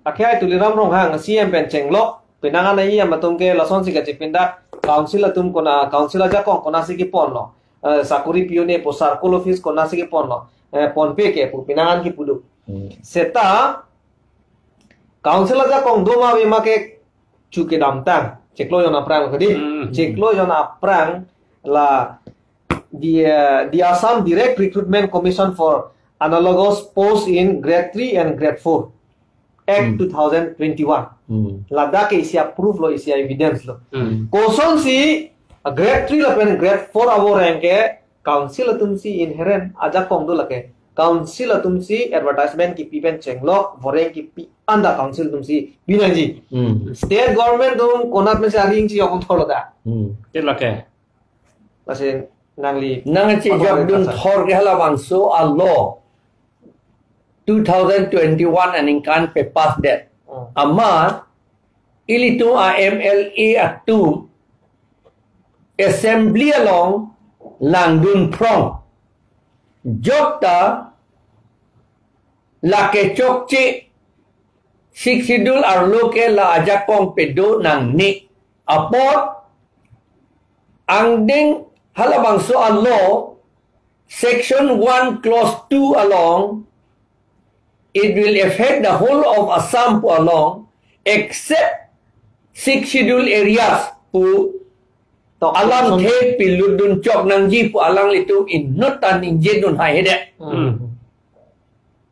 Akhai Tuliram Ronghang, CEM pen chenglok, penang an EM atum ke lasonsi kachipindak, council atum kona, council ajakong konatsi keponlo. Eh, sakuri pi un-e pu circle office konatsi keponlo. Eh, ponpe ke pu penang an kipu do. Hmm. Seta, council ajakong do ma ave ma ke chu kedamtang. Chiklo jon aphrang kedi. Hmm. Chiklo jon aphrang la the, uh, the Assam Direct Recruitment Commission for Analogous Post in Grade three and Grade four, Act Hmm. two thousand twenty-one. Hmm. Ladak ke isi a-proof lo, isi a-evidence lo. Hmm. Kosonsi, uh, Grade three lapen Grade four avoreng ke council atumsi inherent ajakong do lake. Council atumsi advertisement kipi pen chenglok, voreng kipi anta council atumsi pinangji. Hmm. State government atum konat mesi aring si yong thor lo da. Hmm. Ke lake. Lasi nangli Nangchejokdun thor ke halabangso a-law two thousand twenty-one aningkan pepass det. Hmm. Amat ilitum a-MLA atum assembly along langdun phrong. Jokta lake chokche Sixth Schedule arlo ke la ajakong pedo nangne apot angdeng halabangso a-law section one clause two along, it will affect the whole of Assam pu along except Sixth Schedule areas pu Tok alam song. The pilutdun chok nangji pu alanglitum inut ta ningjedun haihedet. Hmm.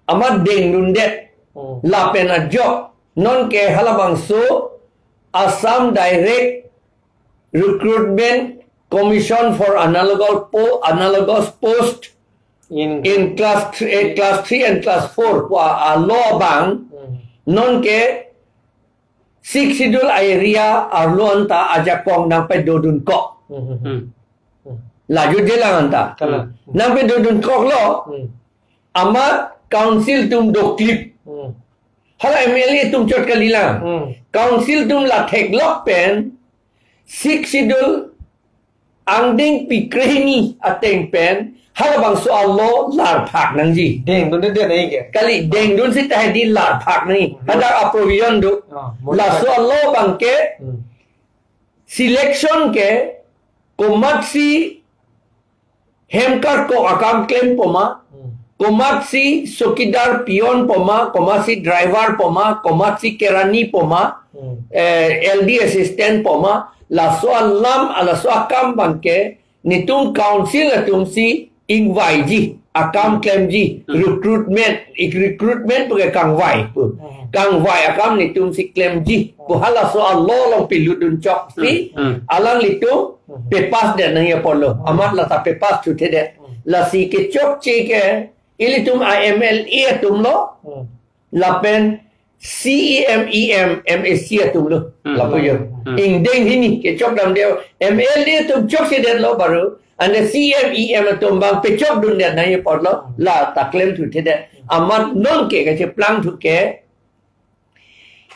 Amat dengdundet. Hmm. Lapen ajok nonke halabangso Assam Direct Recruitment Commission for Analogous Po-, Analogous Post In in class three, eh, class three and class four pu a, a-law abang Hmm. nonke Sixth Schedule area arlo anta ajakong nangpedodunkok. Hmm. Hmm. Laju jelang anta. Kalang. Nangpedodunkoklo, Hmm. amat council atum doklip. Hmm. Hala MLA atum chot kalilang. Hmm. Council atum la theklok pen, Sixth Schedule angdeng pi krehini ateng pen halabangso a-law larphak nangji. Dengdunde nai ke. Kali dengdun seta hedi larphak nangji. Hmm. Hadak a-provision do. Ah, laso a-law abangke Hmm. selection ke komatsi hem karkok akam klem poma, Hmm. komatsi chowkidar peon poma, komatsi driver poma, komatsi kerani poma, Hmm. eh, L D assistant poma, laso alam, laso akam abangke, netum council atumsi ingvaiji, akam klemji, Hmm. recruitment, ik recruitment puke kangvai pu. Hmm. Kangvai akam netumsi klemji pu halaso a-law along pilutdun choksi, Hmm. Hmm. alanglitum Hmm. pepass det nangji apotlo. Hmm. Amat lata pepass thuthedet. Hmm. Lasi kechokche ke, ilitum a-MLA atumlo, Hmm. lapen CEM, EM, MAC atumlo. Hmm. Lapu jo. Hmm. Ingdeng hini kechok damde MLA atum chokchedetlo baru. Ante CEM, EM atum abang pechokdundet nangji apotlo. Hmm. Lata klem thuthedet. Amat nonke kacheplangthu ke,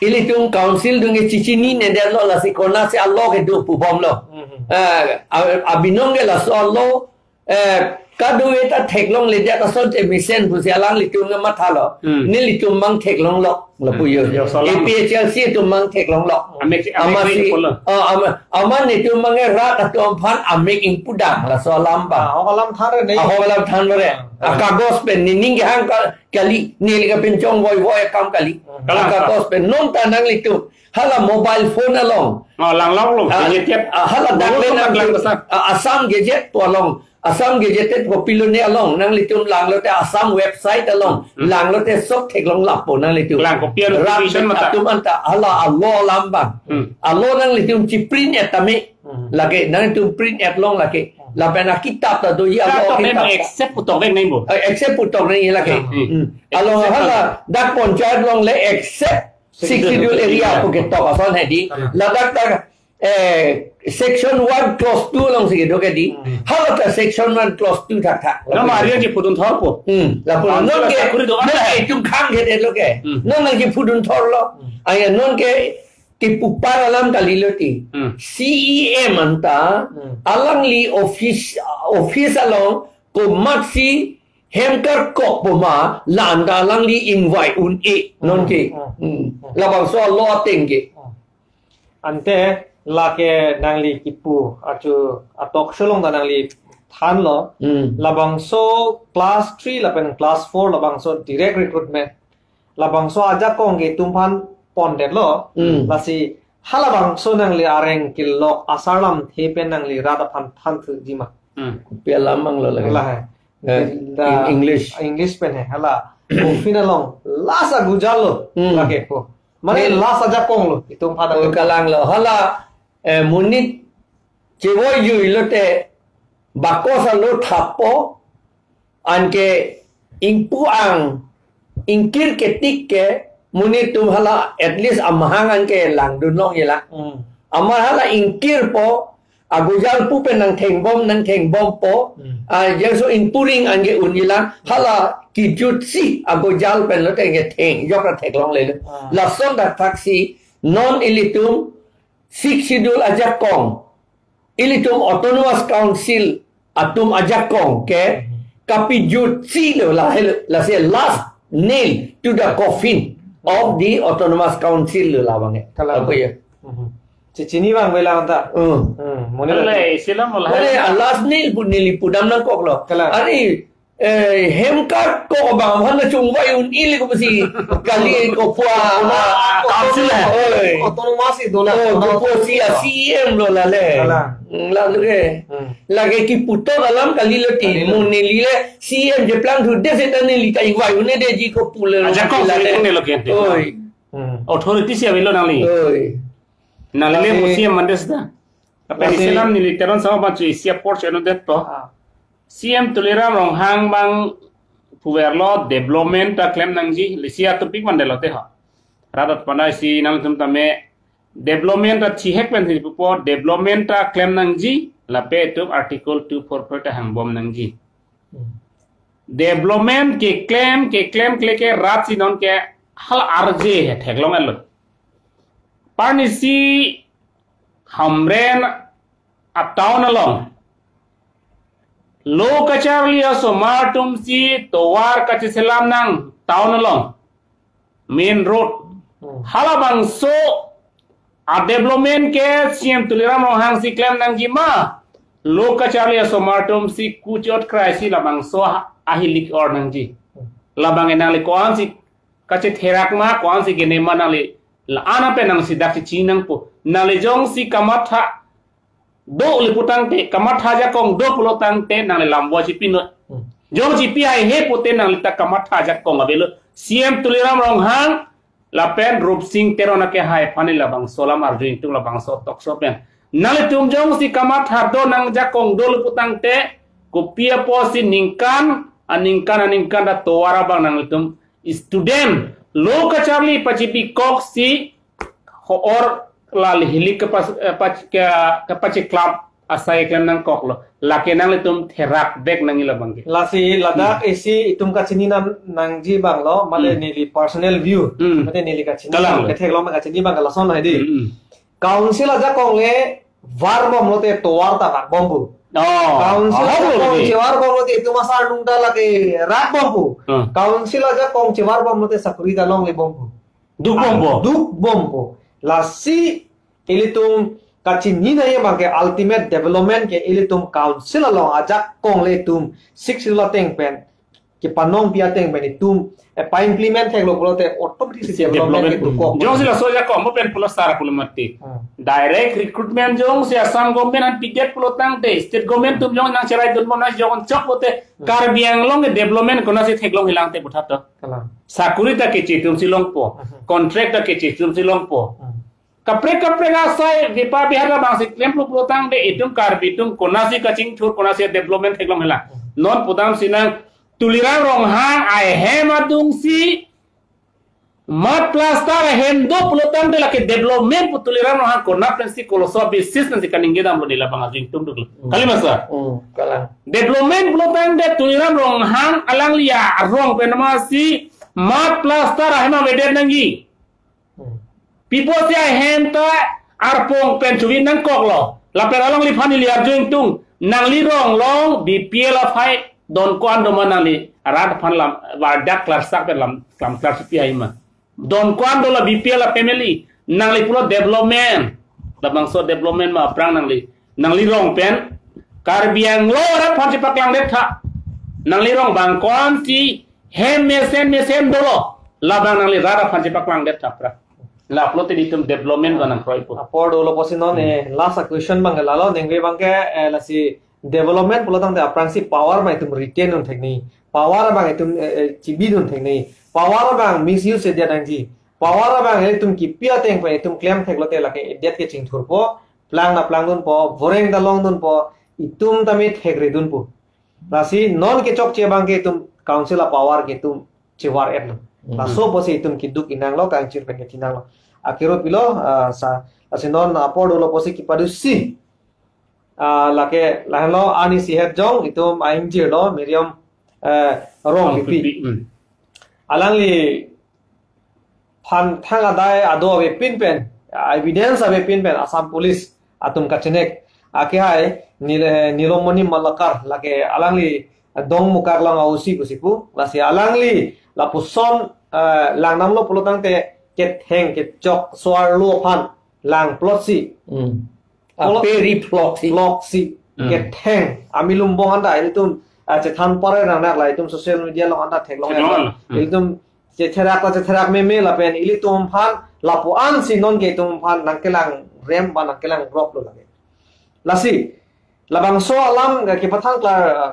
ilitum council atum ke chechinine detlo, lasi konatsi a-law kedo pubomlo. Hmm. Eh, a-, abinong ke laso a-law, eh, Kadokave ta theklongledet ason che mesen pusi alanglitum nangmathalo. Hmm. Nelitum mang theklonglo. Lapu yo. Hmm. Yo, solang. A P H L C atum mang theklonglo. Amek, amek Amatsi, pulo. Ah, ama, amat netum mang rat atum aphan amek ingpudam, laso alam abang. Ah, ahok alam thanre nei. Ahok alam thanre. Ah. Akagos pen nening kehang ka, kali, neli kapinchong voivoi akam kali. Hmm. Kalang. Akagos pen non ta nanglitum hala mobile phone along. Oh, langloklo. Ah, gadget. Ah, hala dak Mobile phone lang nang lang basa. Ah, Assam Gazette pu along. Assam Gazette pu pilone along. Nanglitum langlote Assam website along. Hmm. Langlote sok theklong lapo nanglitum. Lang, kopi anu Rat condition mata. Atum anta hala alo alam abang. Hmm. Alo nanglitum chiprint et tame. Hmm. Lake, nanglitum print et long lake. Hmm. Lapen akitap ta doji Kitab alo tok nai akitap. Accept putok nai bo. Eh, accept putok nai lake. Hmm. Hmm. Along accept hala putok. Dak ponchayat along le accept Sixth Schedule area pu ketok ason hedi. Hmm. Ladak ta, eh, section one clause two alongsi kedo hedi. Hmm. Hala ta section one clause two thakthak. Nang mari aji pudun thorpo. Hmm. Lapu Council non ke, sakuri do non anda. Ke itum khang ke lo ke. Hmm. Non nangji pudun thorlo. Hmm. Aya non ke kipupar alam kalilo ti. Hmm. C E M anta, Hmm. alangli office, office along komatsi hem karkok poma la anta alangli invite un-e non ke. Hmm. Hmm. Hmm. Labangso alo ateng ke. Hmm. Ante lake nangli kipu achu a-talk show along ta nangli thanlo. Hmm. Labangso class three lapen class four labangso direct recruitment. Labangso ajakong ke itum aphan pondetlo. Hmm. Lasi halabangso nangli areng kelok asarlamthe pen nangli rat aphan thanthuji ma. Hmm. Kopi alam abanglo lake. Lahai. Eh, ta in English. English pen he, hala. Coffin along last agujal lo, Hmm. lake po. Mane Hey. last ajakong lo, itum aphan Oh, nangli. Kalanglo. Hala, eh, monit chevoijui lote bakos alo thapo, anke ingpu-ang, ingkir ketik ke, monit atum hala at least amahang anke langdun longji lang. Hmm. Amat hala ingkirpo, agujal pu pen nangthengbom, nangthengbompo, Hmm. ah, jengso ingpuring anke unji lang, hala kijutsi agujal pen lote ke thengjok ra theklonglelo. Ah. Lason dak thaksi, non ilitum Sixth Schedule ajakong, ilitum Autonomous Council atum ajakong ke Hmm. kapijutsi lo la, lasi last nail to the coffin of the Autonomous Council lo labang ke. Kalang. Apa ya? Mhm. Chechini abang bela anta. Hmm. Hmm, mone Alai, lagi. Silam mulai. Mane, ah, last nail pu neli pudam nangkoklo. Kalang. Ari, eh, hem karkok abang aphan nangchongvai un-e le ko pusi kali ko pua. Autonomous, ah, council hai. Oi. Autonomous si dola. Oh, ko pusi a C E M lo la le. Kalang. Hmm, lalu ke. Hmm. Lake kiputhot alam kalilo ti. Kalilo. Mo neli le C E M je plang thu de seta neli ta ingvai un-edetji ko pu le. Ajakong la le. Sini kung nelo kente. Oi. Hmm. Authority si avelo nangli. Oi. Nangli le Tapi mo C E M mandes da. Tapi Tapi Islam neli Teron sama pancu isi apor cheno det to. Ah. C E M Tuliram Ronghang abang puverlo development ta klem nangji, lisi atopik mandelo te ha. Rat aphan isi nangtum tame development ta chihek pen si pupo, development ta klem nangji, lapen itum Article two four four ta hangbom nangji. Hmm. Development keklem, keklem, kle ke rat si non ke hal arje he theklong elo. Parnisi Hamren a-town along lo kacharli asomar atum si tovar kacheselam nang town along. Main road. Hmm. Halabangso a-development ke C E M Tuliram Ronghang si klem nangji ma. Lo kacharli asomar atum si kuchot krai si labangso a-, ahilik or nangji. Hmm. Labang nangli ko-an si kachetherak ma, ko-an si gene ma nangli la-an pen nangsi dak chechini nangpo. Nangli jongsi kamatha do le putangte, kamatha ajakong do pulo tangte nangli lamvo chipinoi. Hmm. Jong chipi haihe pute nangli ta kamatha ajakong avelo. C E M Tuliram Ronghang lapen Rupsing Teron ake hai aphan labangso alam arju ingtung labangso talk show pen. Nanglitum jongsi kamatha do nangjakong do le putangte, kopi apotsi ningkan, aningkan, aningkan ta tovar abang nanglitum student lo kacharli pachipikok si ho-or la hilik kapas-, eh, pach-, ka-, kapachiklap asai klem nangkoklo. Lake nanglitum therak bek nangji labang ke. Lasi ladak Hmm. isi itum kachini nam nangji abang lo, mane Hmm. neli personal view, Hmm. mane neli kachini Kalang abang, lo. Ketheklong abang kachini abang ke lason hedi. Hmm, hmm. Council ajakong le varbom lote tovar ta rakbom pu. Oh, council oh, ajakong oh, chevar bomlo te itum asar nung ta lake rat bompo. Hmm. Council ajakong chevar bomlo te sakuri ta longle bompo. Duk bompo. Ah, duk bompo. Lasi ilitum kachinina ye abang ke ultimate development ke ilitum council along ajakong le itum Sixth Schedule ateng pen, kepanongpi ateng pen itum, eh, pa-implement theklo pulote automatic si development, development ke dukok. Jongsi laso ajakong mo pen pulo sar pulo mati. Hmm. Direct recruitment jongsi Assam government an pidet pulo tangte, state government atum jong nangcheraidun mo nang jong chok pulote, hmm, Karbi Anglong ke development konatsi theklongji lang te puthot to. Kalang. Sakuri ta keche atum si longpo. Hmm. Contract ta keche atum si longpo. Hmm. Kaprek kaprek asai bepa behar abang si klem pulo pulo tangte itum Karbi atum konatsi kachingthur, konatsi development theklongji lang. Non pudam si nang Tuliram Ronghang ahem adung si mud plaster ahem do pulo tangte lake development pu Tuliram Ronghang konat pensi koloso basis pensi kaningje damlo neli labang arju ingtung duklo. Hmm. Kalima sir. Hmm, kalang. Development pulo tangte Tuliram Ronghang alangli arong pen amatsi mud plaster ahem avedet nangji. Hmm. Pi pusi ahem ta arpong pen chuvin nangkoklo. Lapen alangliphan neli arju ingtung. Nangli rong along B P L aphai don ko-an doma nangli rat aphan lam wardak klarsak pen lam, lam klarsi pi aima. Don ko-an dola B P L a family. Nangli pulo development. Labangso development ma aphrang nangli. Nangli rong pen Karbi Anglong rat aphan chepaklangdet tha. Nangli rong abang ko-ansi hem mesen mesen dolo. Labang nangli rat aphan chepaklangdet tha pra. Lapulote itum development ba nangkroipo. Apor dolo pusi non, eh, last a question abang ke lalo ningve abang ke, eh, lasi development pulo tangte aphrangsi power ma itum retain un thekji. Power abang itum, eh, eh, chibidun thekji. Power abang misuse dia nangji. Power abang itum kipi ateng pen itum klem theklote lake edet ke chingthurpo. Plang na plangdunpo, voreng ta longdunpo, itum tame thekredunpo. Lasi non kechokche abang ke itum council a power ke itum chevar-etlo. Hmm. Laso pusi itum keduk inanglo, kangchir pen kethinanglo. Akero pilo, ah, sa, lasi non apor dolo pusi kepadusi. Ah, lake, lahenlo ani sihet jong, itum aingjirlo, Miriam, eh, Rongpipi. Rongpipi, hmm. Alangli phan thang adai ado avepin pen, evidence avepin pen Assam Police atum kachenek. Akehai Nil-, Nilomoni Malakar lake alangli Dongmukak along a-O C pusi pu. Lasi alangli lapuson, eh, langdamlo pulo tangte ketheng kechok so-arlo aphan lang plotsi. Hmm. Plot-, ape ri ploksi. Ploksi. Hmm. Ketheng. Ami lumbong anta ilitum, ah, chethan pare nang nak la itum social media along anta theklong. Theklong. Hmm. Ilitum chetherak la chetherak meme lapen ilitum aphan lapu-ansi non ke itum aphan nangkelang rem ba nangkelang roklo lake. Lasi labangso alam, eh, kepathan klar, eh,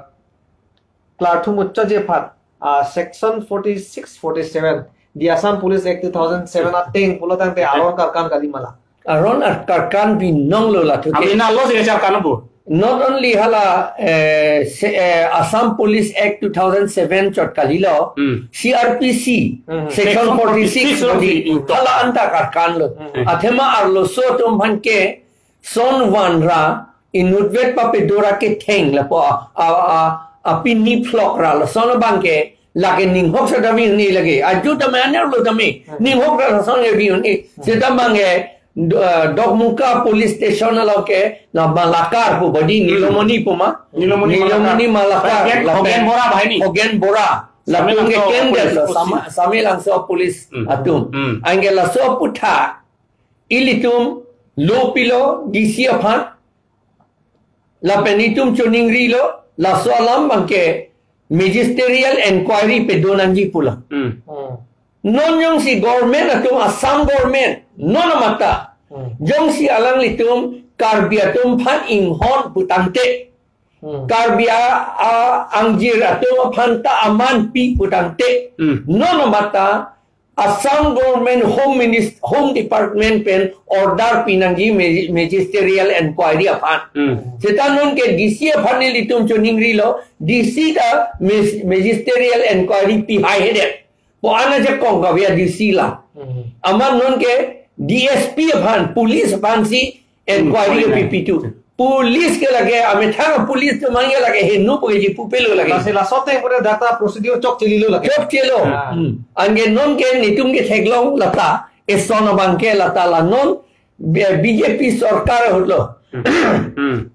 klarthum uccha je aphan, ah, section forty-six, forty-seven, the Assam Police Act two thousand seven ateng pulo tangte aron karkan kali ma la. Aron ar-, karkan binong lo la thu ke. Abina lo si kacharkan pu. Not only hala, eh, se-, eh, Assam Police Act two thousand seven chot kalilo. Hmm. C R P C, hmm, section section forty-six forty-six lo bodi. Hala anta karkan lo. Hmm. Athema arloso atum aphan ke son vanra inutvet papedora ketheng lapu a, a, a, apini phlok ra lason abang ke lake ninghok sa davi huni lake. Aju tame ane arlo tame. Hmm. Ninghok ra lason ke vi huni. Hmm. Seta abang ke, do-, eh, Dokmoka Police Station along ke la Malakar pu bodi. Hmm. Nilomoni pu ma. Nilomoni Nilomoni Malakar. Malakar. Hogen, lapen Hogen Bora bahini. Hogen Bora. Same latum ke laso kendel police lo, pusi. Sama, same laso police, hmm, atum. Hmm. Anke laso aphuthak ilitum lo pilo D C aphan, lapen itum choningrilo, laso alam abang ke magisterial inquiry pedo nangji pulo. Hmm. Hmm. Non jongsi government atum, Assam government, non amata, hmm, jongsi alanglitum Karbi atum aphan inghon pu tangte, hmm, Karbi a, a, angjir atum aphan ta aman pi pu tangte, hmm, non amata Assam Government Home Minist-, Home Department pen order pinangji magi-, magisterial inquiry aphan. Hmm. Seta non ke D C aphan ilitum choningrilo, D C ta mis-, magisterial inquiry pihai hedet. Pu ana je kong kavia D C la. Hmm. Amat non ke D S P aphan, police aphansi inquiry, inquiry pipi tu. Police ke lake, amethang police ke mangke lake henu pu keji pupelo lake. Lasi laso ateng pura data procedure chokchelo lake. Chokchelo. Ah. Hmm. Anke non ke netum ke theklong lata, eson abang ke lata la non B-, B J P sorkar ahut lo. Hmm. Hmm.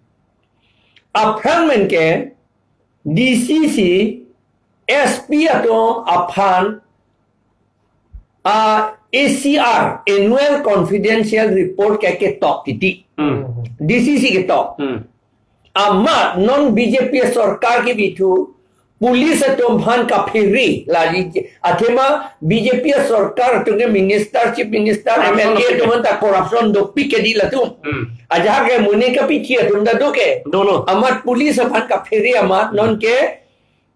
Aphrang men ke D C si S P atum aphan a A C R, Annual Confidential Report ke ketok titi. Hmm. D C si ketok. Hmm. Amat non B J P sorkar kebithu, police atum aphan kaphere lali. Athema B J P sorkar atum ke minister, chief minister, Corruption M L A dopik. Atum ta corruption dopik ke di latum. Hmm. Ajahak ke muni kapithi atum ta do ke. Dolo. Amat police aphan kaphere amat non ke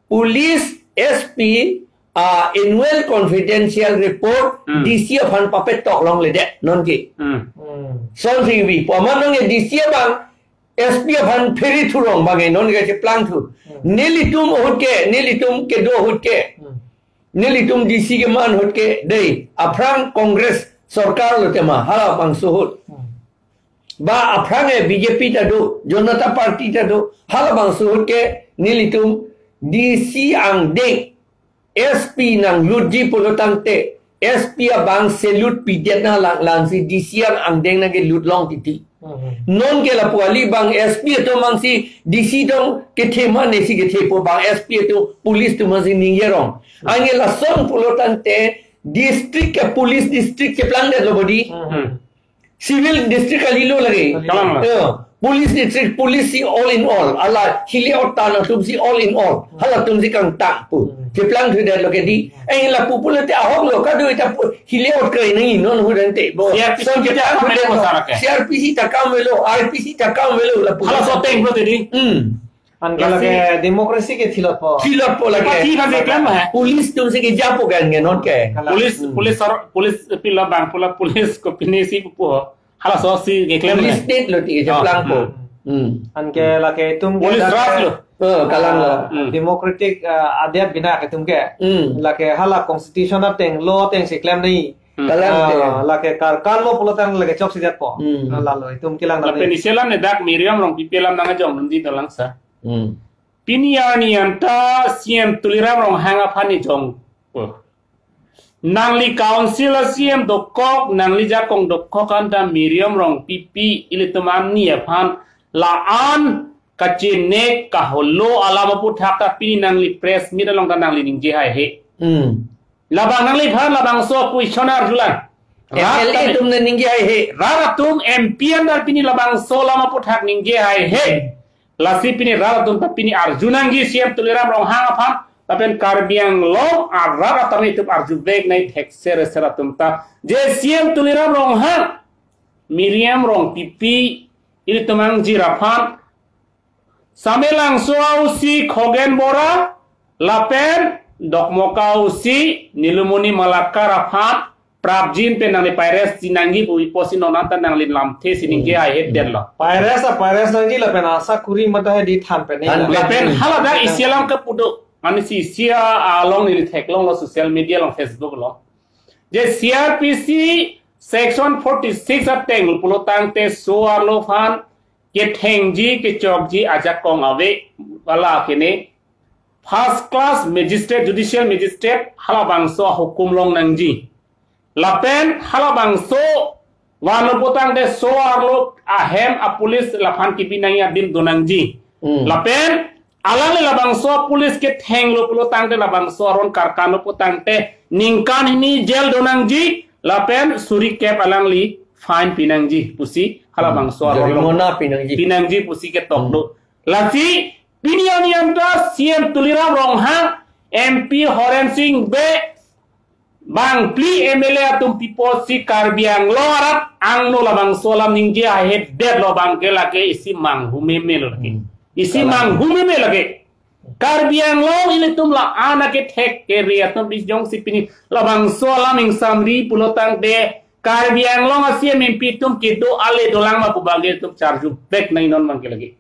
police S P, ah, Annual Confidential Report, Hmm. D C aphan papetok longledet non ke. Hmm. Hmm. Son si bi, pu amat non ke D C abang S P aphan phere thurong abang ke non ke cheplang thu. Hmm. Nelitum ahut ke, nelitum kedo ahut ke. Hmm. Nelitum D C keman ahut ke, dei, aphrang Congress sorkar lo tema, halabangso ahut. Hmm. Ba aphrang ke B J P ta do, Janata Party ta do, halabangso ahut ke nelitum D C angdeng S P nanglutji pulo tangte, S P abang salute pidet nanglang, langsi D C ang angdeng nangkelut long titi. Mhm. Non ke lapu kali, bang S P atum abang si D C atum kethe mane si kethe po, bang S P atum police atum abang si ningje rong. Mhm. Anke lason pulo tangte district ke police district cheplangdetlo bodi. Mhm. Civil district kalilo lake. Kalanglo. Eh, police district, police si all in all. Ala hile otan atum si all in all. Halatum si kangtang pu. Hmm. Cheplang thudetlo ke di. Eh, lapu pulote ahok lo, kado ita pu-, hile ot kre nang inon hudante bo. C R P C Son kita kita kame lo, sarak ya? C R P C ta kame lo, I P C ta kame lo lapu. Hala soteng pulote di. Hmm. Anke lasi lake democracy ke thilot po. Thilot po lake. Party kan jeklem hai. Police atum si kejapo kan ke non ke. Kalang. Police, Hmm. police sar, police pila bang pula police kopine si pupo. Halaso si keklem Police hai. State lo ti Oh, kejaplang po. Hmm. Hmm. Anke lake itum ke Police lake, ras lo. Oh, kalanglo. Ah, Hmm. democratic, ah, adet bina ke itum ke. Hmm. Lake hala constitution ateng law ateng si klem nai. Hmm. Kalang Ah, te. Lake karkan lo pulo tang lake chokche det po. Hmm. Ah, lalo itum kelang Lapen nai. Isi alam ne dak Miriam Rongpipi alam nangkejong nangji dolang sa. Hmm. Pini arni anta C M Tuliram Ronghang aphan kejong. Oh. Nangli council a C M dokok, nangli jakong dokok anta Miriam Rongpipi ilitum arni aphan la-an kachenek kaholo alam aputhak ta pini nangli press meet along ta nangli ningje haihe. Hmm. Labang nangliphan labangso question arjulang. M L A Rat atum ta ningje haihe. Rat atum M P an ta pini labangso alam aputhak ningje haihe. Lasi pini rat atum ta pini arju nangji C M Tuliram Ronghang aphan. Lapen Karbi Anglong arat atum itum arjuvek nai thekser ser atum ta. Je C M Tuliram Ronghang, Miriam Rongpipi, ilitum angjir aphan Samelangso a-O C Khogen Bora, lapen Dokmoka a-O C Nilumoni Malakar aphan prapjin pen nangli pairesji nangji pu iposi non anta nangli lamthe si ningje Hmm. haihe detlo. Pairesji, pairesji nangji lapen asa kuri mata he di than pen Than nangji. Lapen pen. Hala dak isi alam kepu do. Mane si isi along neli theklonglo social media along Facebook along. Je C R P C section forty-six ateng pulo tangte so-arlo aphan kethengji kechokji ajakong ave, hala kene first class magistrate, judicial magistrate, halabangso ahukum long nangji. Lapen halabangso vanlo pulo tangte so-arlo ahem a-police laphan kebi nangji adim do nangji. Hmm. Lapen alangli labangso police kethenglo pulo tangte labangso aron karkanlo pulo tangte ningkan hini jail do nangji, lapen suri kep alangli fine pi nangji pusi halabangso aron lo. Jarimana pi nangji. Pi nangji pusi ketok do. Lasi pini arni anta C M Tuliram Ronghang, M P Horen Sing Bey, bangphli M L A atum pipo si Karbi Anglong arat angno labangso alam ningje haihe detlo abang ke lake isi manghumeme lo lake. Hmm. Isi Kalang. Manghumeme lake. Karbi Anglong ilitum la-an akethek kere atum pis jongsi pini labangso alam ingsamri pulo tangte Karbi Anglong a-C M M P atum kedo ale dolang ma pu abang ke itum charjuvek nai non abang ke lake.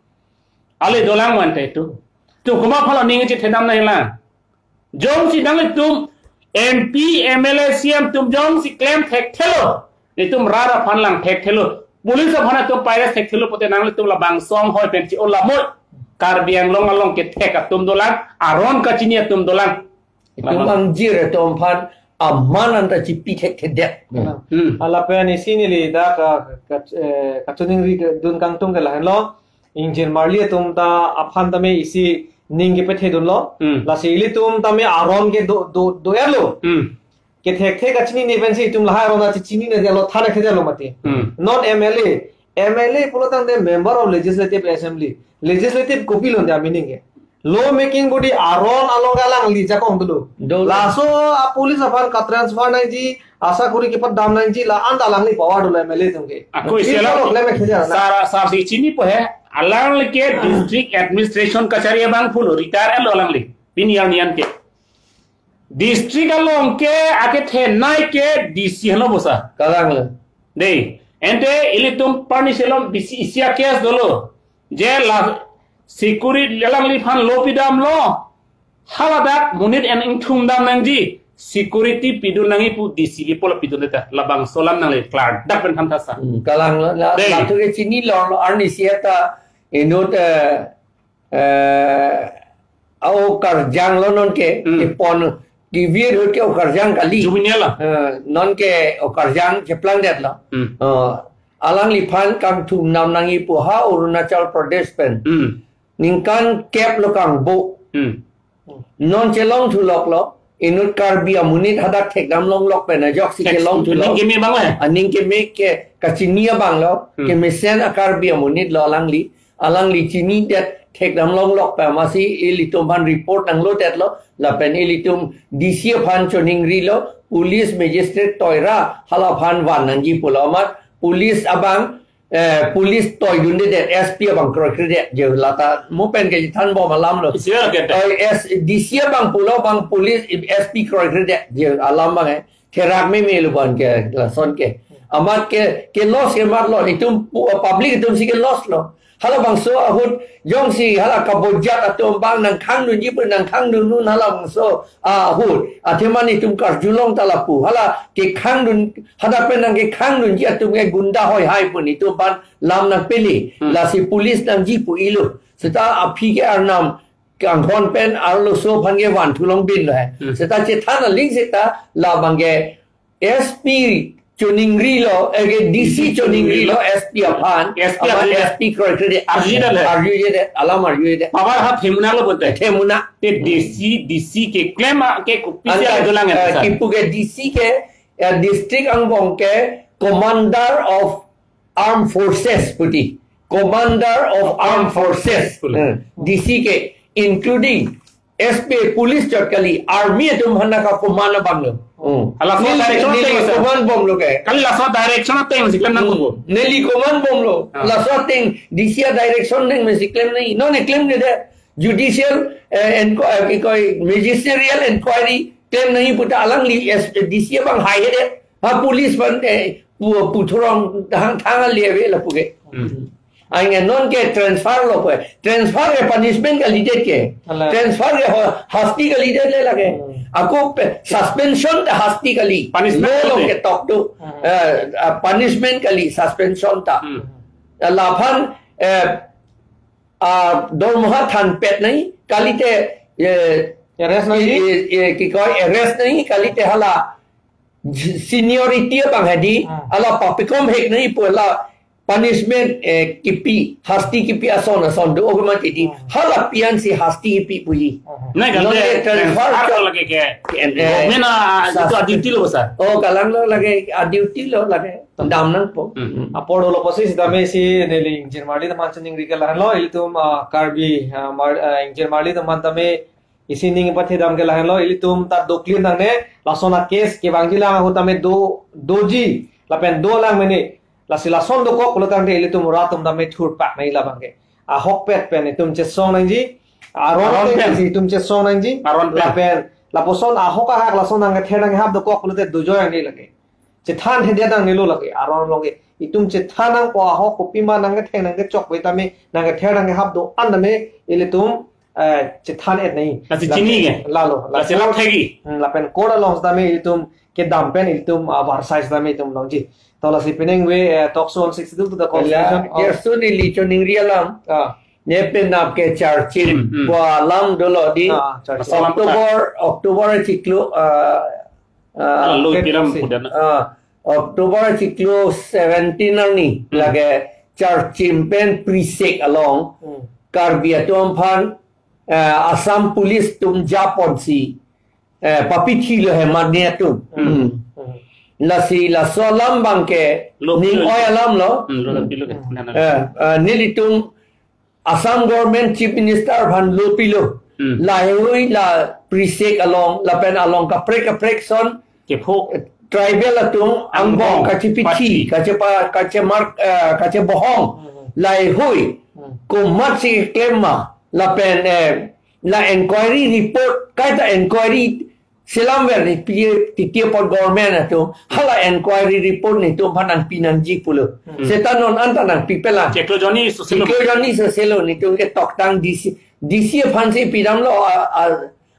Ale dolang ma ante itum. Itum komat aphan lo ning chethedam nangji la. Jongsi nanglitum M P, M L A, C M atum jongsi klem thekthelo, itum rat aphan lang thekthelo, police aphan itum paires thekthelo pute nanglitum labangso anghoi pen chi-o lamoi. Karbi Anglong along kethek atum dolang, aron kachini atum dolang. Itum Lama. Angjir atum aphan aman anta chipi thekthedet. Hmm. Lapen isi neli dak ka, ka, eh, kachiningri dun kangtung ke lahenlo. Ingjirmarli atum ta aphan tame isi ning kepethe dunlo. Hmm. Lasi ilitum tame aron ke do, do, do-etlo. Hmm. Kethekthe kachinine pensi itum lahai aron ta chechinine detlo, than-ek detlo mati. Hmm. Non M L A. M L A pulo tangte Member of Legislative Assembly. Legislative kopilo dia meaning ke. Law making body aron along alangli jakong dulu. Dolo. Laso a police aphan ka-transfer nangji, asakori kepadam nangji, la-an ta alangli power dolo M L A atum ke. Ako isi alam. Isi along klem khejana. Sar, sar si chinipo he, alangli ke district administration kachari abang pulo, retire lo alangli. Pini yang nian ke. District along ke akethenei ke D C henlo bosa. Kalang le. Dei, ante ilitum parni selom bisi isi a-case dolo. Je la security lalangliphan law pidamlo. Haladak monit en ingthum dam nangji. Security pidun nangji pu D C ke pulo pidunde ta. Labangso alam nangle klardak pen than thasa. Hmm, kalang la, la, Dei. Latu ke chinilo, lo arni si eta inut, eh, eh, a-okarjang lo non ke, Hmm. Kepon, kevir ahut ke okarjang kali. Juvenile la. Eh, non ke okarjang cheplang detlo. Hmm. Eh, alangliphan kangthum nam nangji pu ha Arunachal Pradesh pen. Hmm. Ningkan kep lo kangbo. Hmm. Non chelong thulok lo, inut Karbi amonit hadak thekdam longlok pen ajoksi Thek-, chelong thulok. Aning keme abang le? Aning keme ke kachini abang lo, Hmm. kemesen a-Karbi amonit lo alangli. Alangli chinidet thekdam longlok pen amatsi ilitum aphan report nanglo detlo, lapen ilitum D C aphan choningrilo, police magistrate toira hala aphan van nangji pulo amat, police abang, eh, police toi dundedet, S P abang kroikredet, je lata mo pen kachethanbom alam lo. Isi ya, kete. Eh, S, D C abang pulo abang police, S P kroikredet, je alam abang, eh. Therak meme lo abang ke, lason ke. Amat ke, ke loss ke mat lo, itum pu-, public itum si ke loss lo. Halabangso ahut, jongsi hala kabojat atum abang nangkhangdunji pu nangkhangdun un halabangso ahut. Athema itum karjulong ta lapu. Hala kekhangdun, hadak pen nangkekhangdunji atum ke gunda hoihai pu itum aphan lam nangpele. Hmm. Lasi police nangji pu ilo. Seta aphi ke arnam kanghon pen arloso aphan ke van thulong bin lo he. Hmm. Seta chethan aling seta labang ke S P choningrilo, eh, ke D C choningrilo, S P aphan, S P aphan, aphan ya. S P kroikredet. Arjujedet le. Arjujedet, alam arjujedet. Power ha themuna lo bonta. Themuna. Te D C, D C keklem a ke kopisi Anta, adolang eh, ya. Kipu ke D C ke, eh, district angbong ke Commander of Armed Forces puti. Commander of Armed Forces. Armed Forces. Hmm. D C ke, including S P police chot kali, army atum aphan nangka-command abang lo. Hmm. Laso neli, direction neli ateng, sir. Command bomlo ke. Kali laso direction ateng si klem nang Hmm. kubo. Neli command bomlo. Ah. Laso ateng D C a-direction ateng mesi klem nangji. Non e klemdedet. Judicial, eh, enqu-, eh, kikoi magisterial inquiry klem nangji puta alangli S-, D C abang haihedet. Ha police aphan, eh, pu-, puthurong thang, thang ali ave lapu ke. Hmm. Anke non ke transfer lo pu. Transfer ke punishment kalidet ke. Ala. Transfer ke ho-, hasti kalidet le lake. Hmm. Ako pe-, suspension ta hasti kali. Punishment Law along kali. Ketok do. Hmm. Eh, ah, punishment kali suspension ta. Hmm. Laphan, eh, ah, dormoha thanpet nangji, kalite, eh, Arrest nangji? Eh, eh, eh, kikoi arrest nangji, kalite hala seniority abang hedi, Hmm. hala papikom hek nangji pu hala punishment, eh, kipi, hasti kipi ason ason do, ogo mati di, Hmm. hala pi-an si hasti kipi puji. Hmm. Nai, Non kante, le transfer transfer cho- lake ke, Eh, eh, government a, sas- itu a-duty lo, sir. Oh, kalang lo lake, a-duty lo lake, dam nangpo. Hmm. Apor lo posi sitame si neli Ingjirmarli teman chiningri ke lahenlo, ilitum, ah, Karbi, ah, Mar-, ah, Ingjirmarli teman tame isi ning pathedam ke lahenlo, ilitum ta do clear nangne, lason a-case kevangji lang ahut tame do, doji, lapen dolang mene, lasi lason dokok pulo tangte ilitum rat atum tame thurpak nangji labang ke. Ahokpet pen itum chesong nangji, aron Aron pen pen. Si itum chesong nangji, Aron pen. Lapen, lapuson ahok ahak lason nangkether nangkehap dokok pulote dojoi nangji lake. Chethan hedet nangnelo lake, aron along ke. Itum chethan nangpo ahok kopima nangketheng nangkechok pu tame, nangkether nangkehap do-an tame, ilitum, eh, chethan-et nangji. Lasi chini ke? Lalo. Lasi lap thegi. Hmm, lapen court along tame itum kedam pen itum, ah, barsai tame itum longji. To lasi penang we, eh, talk show on sixty-two to the Constitution. Ala, of Gerson ili choningri alam. Ah. Ne penap ke charchim. Hmm, hmm. Pu alam dolo di. Ah, charchim. Masalam October, October chiklo, ah, Ah, Alo ke piram si. Kudan. Ah, October chiklo seventeen arni, Hmm. lake Charchim pen Prisek along, Hmm. Karbi atum aphan, eh, Assam Police atum japonsi, eh, papithi lo hemat ne atum. Hmm. Hmm. Hmm. Lasi laso alam abangke Lo ning pilo. Oi alam lo. Hmm, lo pilo ke. Hmm. Nana. Eh, eh, nelitum Assam government Chief Minister aphan lo pilo. Hmm. Laheihui la Prisek along, lapen along kaprek kaprek ason Kepho. Tribal atum angbong Angbong. Kachepithi, Pathi. Kachepa, kachemark, eh, kachebohong. Hmm. Laheihui. Hmm. Komatsi klem ma. Lapen, eh, la inquiry report, kaita inquiry selam ver ni pi, titi apot government atum, hala inquiry report netum aphan nangpi nangji pulo. Hmm. Seta non anta nangpipelang. Chiklo jonni soselo. Chiklo jonni soselo netum ketoktang D C, D C aphansi pidamlo a, a,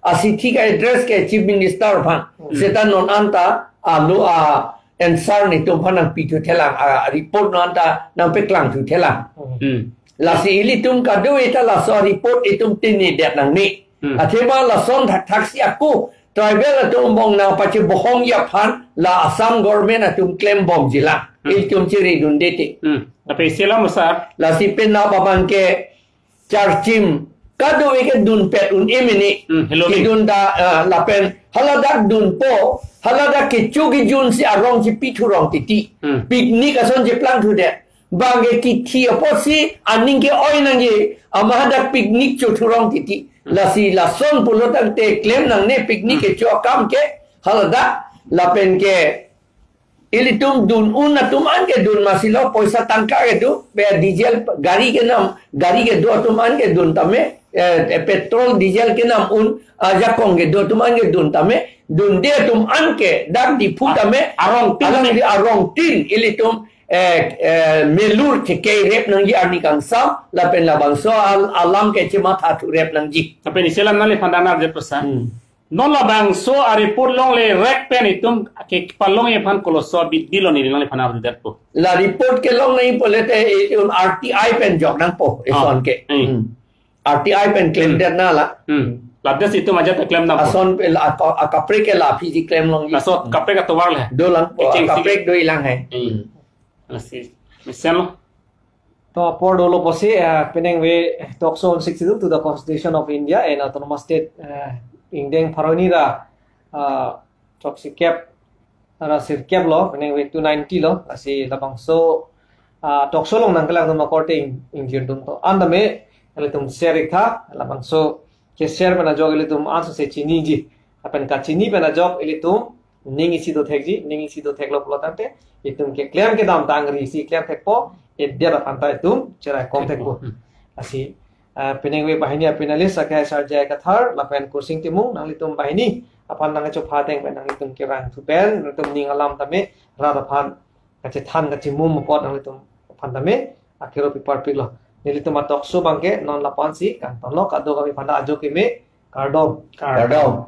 asithi ka-address ke Chief Minister aphan. Hmm. Seta non anta alo a-answer netum aphan nangpithuthelang, a-report non anta nangpaklangthuthelang. Hmm. Lasi ilitum kadokave ta laso report itum tinidet nangne. Hmm. Athema lason thakthaksi ako tribal atum angbong nangpachebohongji aphan la Assam government atum klembomjilang. Hmm. Ilitum chiridunde te. Hmm. Tapi selam besar. Lasi penap abangke Charchim kadokave kedunpet un-e mene. Hmm, hello, kedun ta, ah, lapen haladak dunpo, haladak kecho kejunsi arong chepithurong titi. Hmm. Picnic ason cheplangthudet. Bangke kithi apotsi aning ke-oi nangji, amat hadak picnic chothurong titi. Hmm. Lasi lason pulo tangte klem nangne picnic Hmm. kecho akam ke haladak lapen ke ilitum dun un atum an kedun masi lo, poisa tangka kedo, pe diesel gari kenam, gari kedo atum an kedun tame, eh, eh, petrol diesel kenam un, ah, jakong kedo atum an kedun tame, dunde atum an ke dak Diphu A-, tame, arongtin alangli arongtin ilitum, eh, eh, melur chekerep nangji arni kangsam, lapen labangso al-, alam ke chemathathurep nangji. Lapen isi alam nangliphan dana je pesan. Hmm. Non labangso a-report longle rek pen itum kepalongji aphan koloso bidi lo neli nangliphan arjudetpo. La report kelong nangji pulote, eh, um, R T I pen jok nangpo, Ah, eson ke. Eh. Hmm. R T I pen klemdet na la. Hmm. Ladak itum ajat klem nangpo. Ason pe la, a, a, kaprek ke la aphi si klemlongji. Laso kaprek atovar le. Dolang po, Kecheng si. Kaprek dolang he. Eh. Hmm. Lasi. Mesen lo. To apor dolo pusi, eh, penang ave talk show on sixty-two to the Constitution of India and Autonomous State, eh, ingdeng pharo hini ra, eh, throksi kep ra sirkep lo, penang ave two ninety lo, lasi labangso, ah, talk show along nangkelang atum akorte ing-, ingjir atum to. An tame, ilitum share ik tha, labangso ke-share pen ajok ilitum ansose chiniji. Lapen kachini pen ajok ilitum ning isi dothekji, ning isi dotheklo pulo tangte, itum keklem kedam tangri isi klem thekpo, edet aphan ta itum cherai kom thekpo. Hmm. Lasi, ah, penang ave banghini a-panelist, akhai Sarjai Kathar, lapen Kursing Timung, nanglitum banghini aphan nangchopha ateng pen nanglitum kerangthu pen, nanglitum ning alam tame, rat aphan kachethan kachimum apot nanglitum aphan tame, akero piparpik lo. Nelitum a-talk show abangke non lapu-ansi kangton lo, kadokave aphan ta ajo keme, kardom. Kardom.